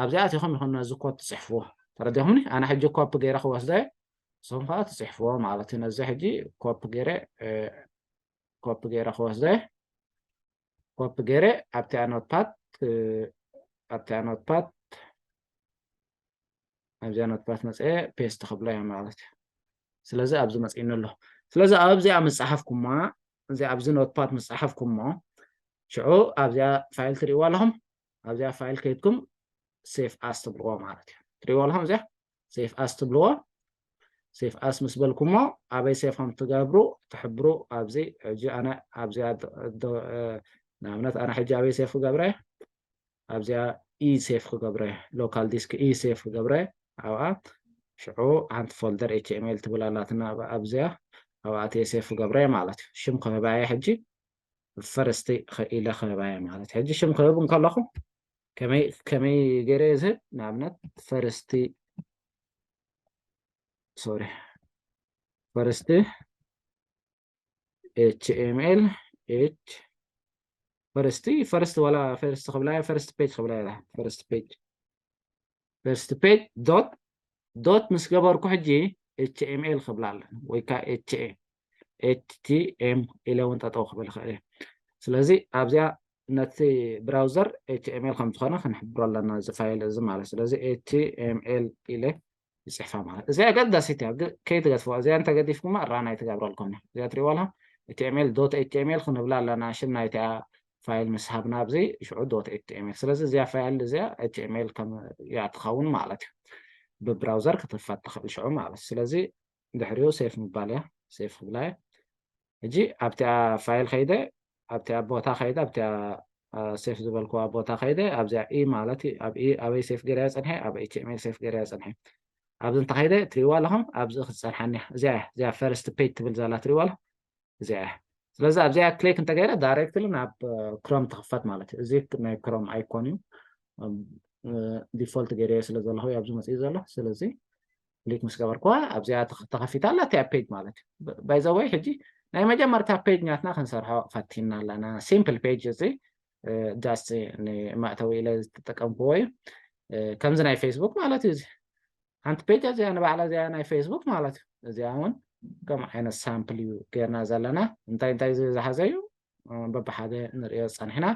ኣብዚኣ ኣቲኹም ኢኹም ነዚ ኮድ ትፅሕፍዎ። ተረዲኹምኒ? ኣነ ሕጂ ኮፒ ገይረ ክወስዶ እየ። ንስኹም ከዓ ትፅሕፍዎ ማለት እዩ። ነዚ ሕጂ ኮፒ ገይረ ኮፒ ገይረ ክወስዶ እየ። ኮፒ ገይረ ኣብቲኣ ኖትፓድ ኣብቲኣ ኖትፓድ ኣብዚኣ ኖትፓድ መፅአ ፔስት ክብሎ እየ ማለት እዩ። ስለዚ ኣብዚ መፅእኒ ኣሎ። ስለዚ ኣብዚኣ ምስ ፀሓፍኩማ እዚ ኣብዚ ኖትፓድ ምስ ፀሓፍኩሞ ሽዑ ኣብዚኣ ፋይል ትሪእዋ ኣለኹም። ኣብዚኣ ፋይል ከይድኩም ሴፍ ኣስ ትብልዎ ማለት እዩ። ትሪእዎ ኣለኹም እዚኣ ሴፍ ኣስ ትብልዎ። ሴፍ ኣስ ምስ በልኩሞ ኣበይ ሴፍ ከም ትገብሩ ትሕብሩ። ኣብዚ ሕጂ ኣነ ኣብዚኣ ንኣብነት ኣነ ሕጂ ኣበይ ሴፍ ክገብረ ኣብዚኣ ኢ ሴፍ ክገብረ ሎካል ዲስክ ኢ ሴፍ ክገብረ ኣብኣ ሽዑ ሓንቲ ፎልደር ኤች ኤም ኤል ትብል ኣላትና ኣብዚኣ ኣብኣ ሴፍ ክገብረ ማለት እዩ። ሽም ክህባየ ሕጂ ፈርስቲ ኢለ ክህባየ ማለት ሕጂ ሽም ክህብ እንከለኹ ከመይ ከመይ ገይረ ዝህብ ንኣብነት ፈርስቲ ሶሪ ፈርስቲ ኤች ኤም ኤል ኤች ፈርስቲ ፈርስት ዋላ ፈርስት ክብላ ፈርስት ፔጅ ክብላ ፈርስት ፔጅ ፈርስት ፔጅ ዶት ዶት ምስ ገበርኩ ሕጂ ኤች ኤም ኤል ክብላ ኣለና ወይ ከዓ ኤች ኤ ኤች ቲ ኤም ኢለ እውን ጠጠው ክብል ይኽእል እየ። ስለዚ ኣብዚኣ ነቲ ብራውዘር ኤች ኤም ኤል ከም ዝኾነ ክንሕብሮ ኣለና እዚ ፋይል እዚ ማለት ስለዚ ኤች ኤም ኤል ኢለ ይፅሕፋ ማለት እዚኣ ኣገዳሲት እያ። ከይትገድፍዋ እዚኣ እንተገዲፍኩማ ራን ኣይትገብረልኩም እያ። እዚኣ ትሪእዋ ኣለኹም ኤች ኤም ኤል ዶት ኤች ኤም ኤል ክንብላ ኣለና ሽም ናይቲኣ ፋይል ምስ ሃብና ኣብዚ ሽዑ ዶት ኤች ቲ ኤም ኤል ስለዚ እዚኣ ፋይል እዚኣ ኤች ቲ ኤም ኤል ከም እያ ትኸውን ማለት እዩ። ብብራውዘር ክትክፈት ትኽእል ሽዑ ማለት እዩ። ስለዚ ድሕሪኡ ሴፍ ምባል እያ። ሴፍ ክብላ እየ። ሕጂ ኣብቲኣ ፋይል ከይደ ኣብቲኣ ቦታ ከይደ ኣብቲኣ ሴፍ ዝበልክዋ ቦታ ከይደ ኣብዚኣ ኢ ማለት እዩ። ኣብ ኢ ኣበይ ሴፍ ገይረያ ፀንሐ ኣብ ኤች ቲ ኤም ኤል ሴፍ ገይረያ ፀንሐ። ኣብዚ እንተኸይደ ትሪእዋ ኣለኹም ኣብዚ ክትፀንሓኒ እያ። እዚኣ እያ እዚኣ ፈርስት ፔጅ ትብል ዘላ ትሪእዋ ኣለኹም እዚኣ እያ። ስለዚ ኣብዚኣ ክሊክ እንተገይረ ዳይሬክትሊ ናብ ክሮም ትኽፈት ማለት እዩ። እዚ ናይ ክሮም ኣይኮን እዩ። ዲፎልት ገይረዮ ስለ ዘለኹ ኣብዚ መፅኡ ዘሎ ስለዚ ክሊክ ምስ ገበርኩዋ ኣብዚኣ ተኸፊታ ኣላ እቲኣ ፔጅ ማለት እዩ። ባይዘወይ ሕጂ ናይ መጀመርታ ፔጅ ናትና ክንሰርሖ ፈቲና ኣለና። ሲምፕል ፔጅ እዚ ጃስት ንመእተዊ ኢለ ዝተጠቀምክዎ እዩ። ከምዚ ናይ ፌስቡክ ማለት እዩ። እዚ ሓንቲ ፔጅ እዚኣ ንባዕላ እዚኣ ናይ ፌስቡክ ማለት እዩ። እዚኣ እውን ከም ዓይነት ሳምፕል እዩ ገይርና ዘለና። እንታይ እንታይ ዝሓዘ እዩ በብሓደ ንሪኦ ዝፀንሕና።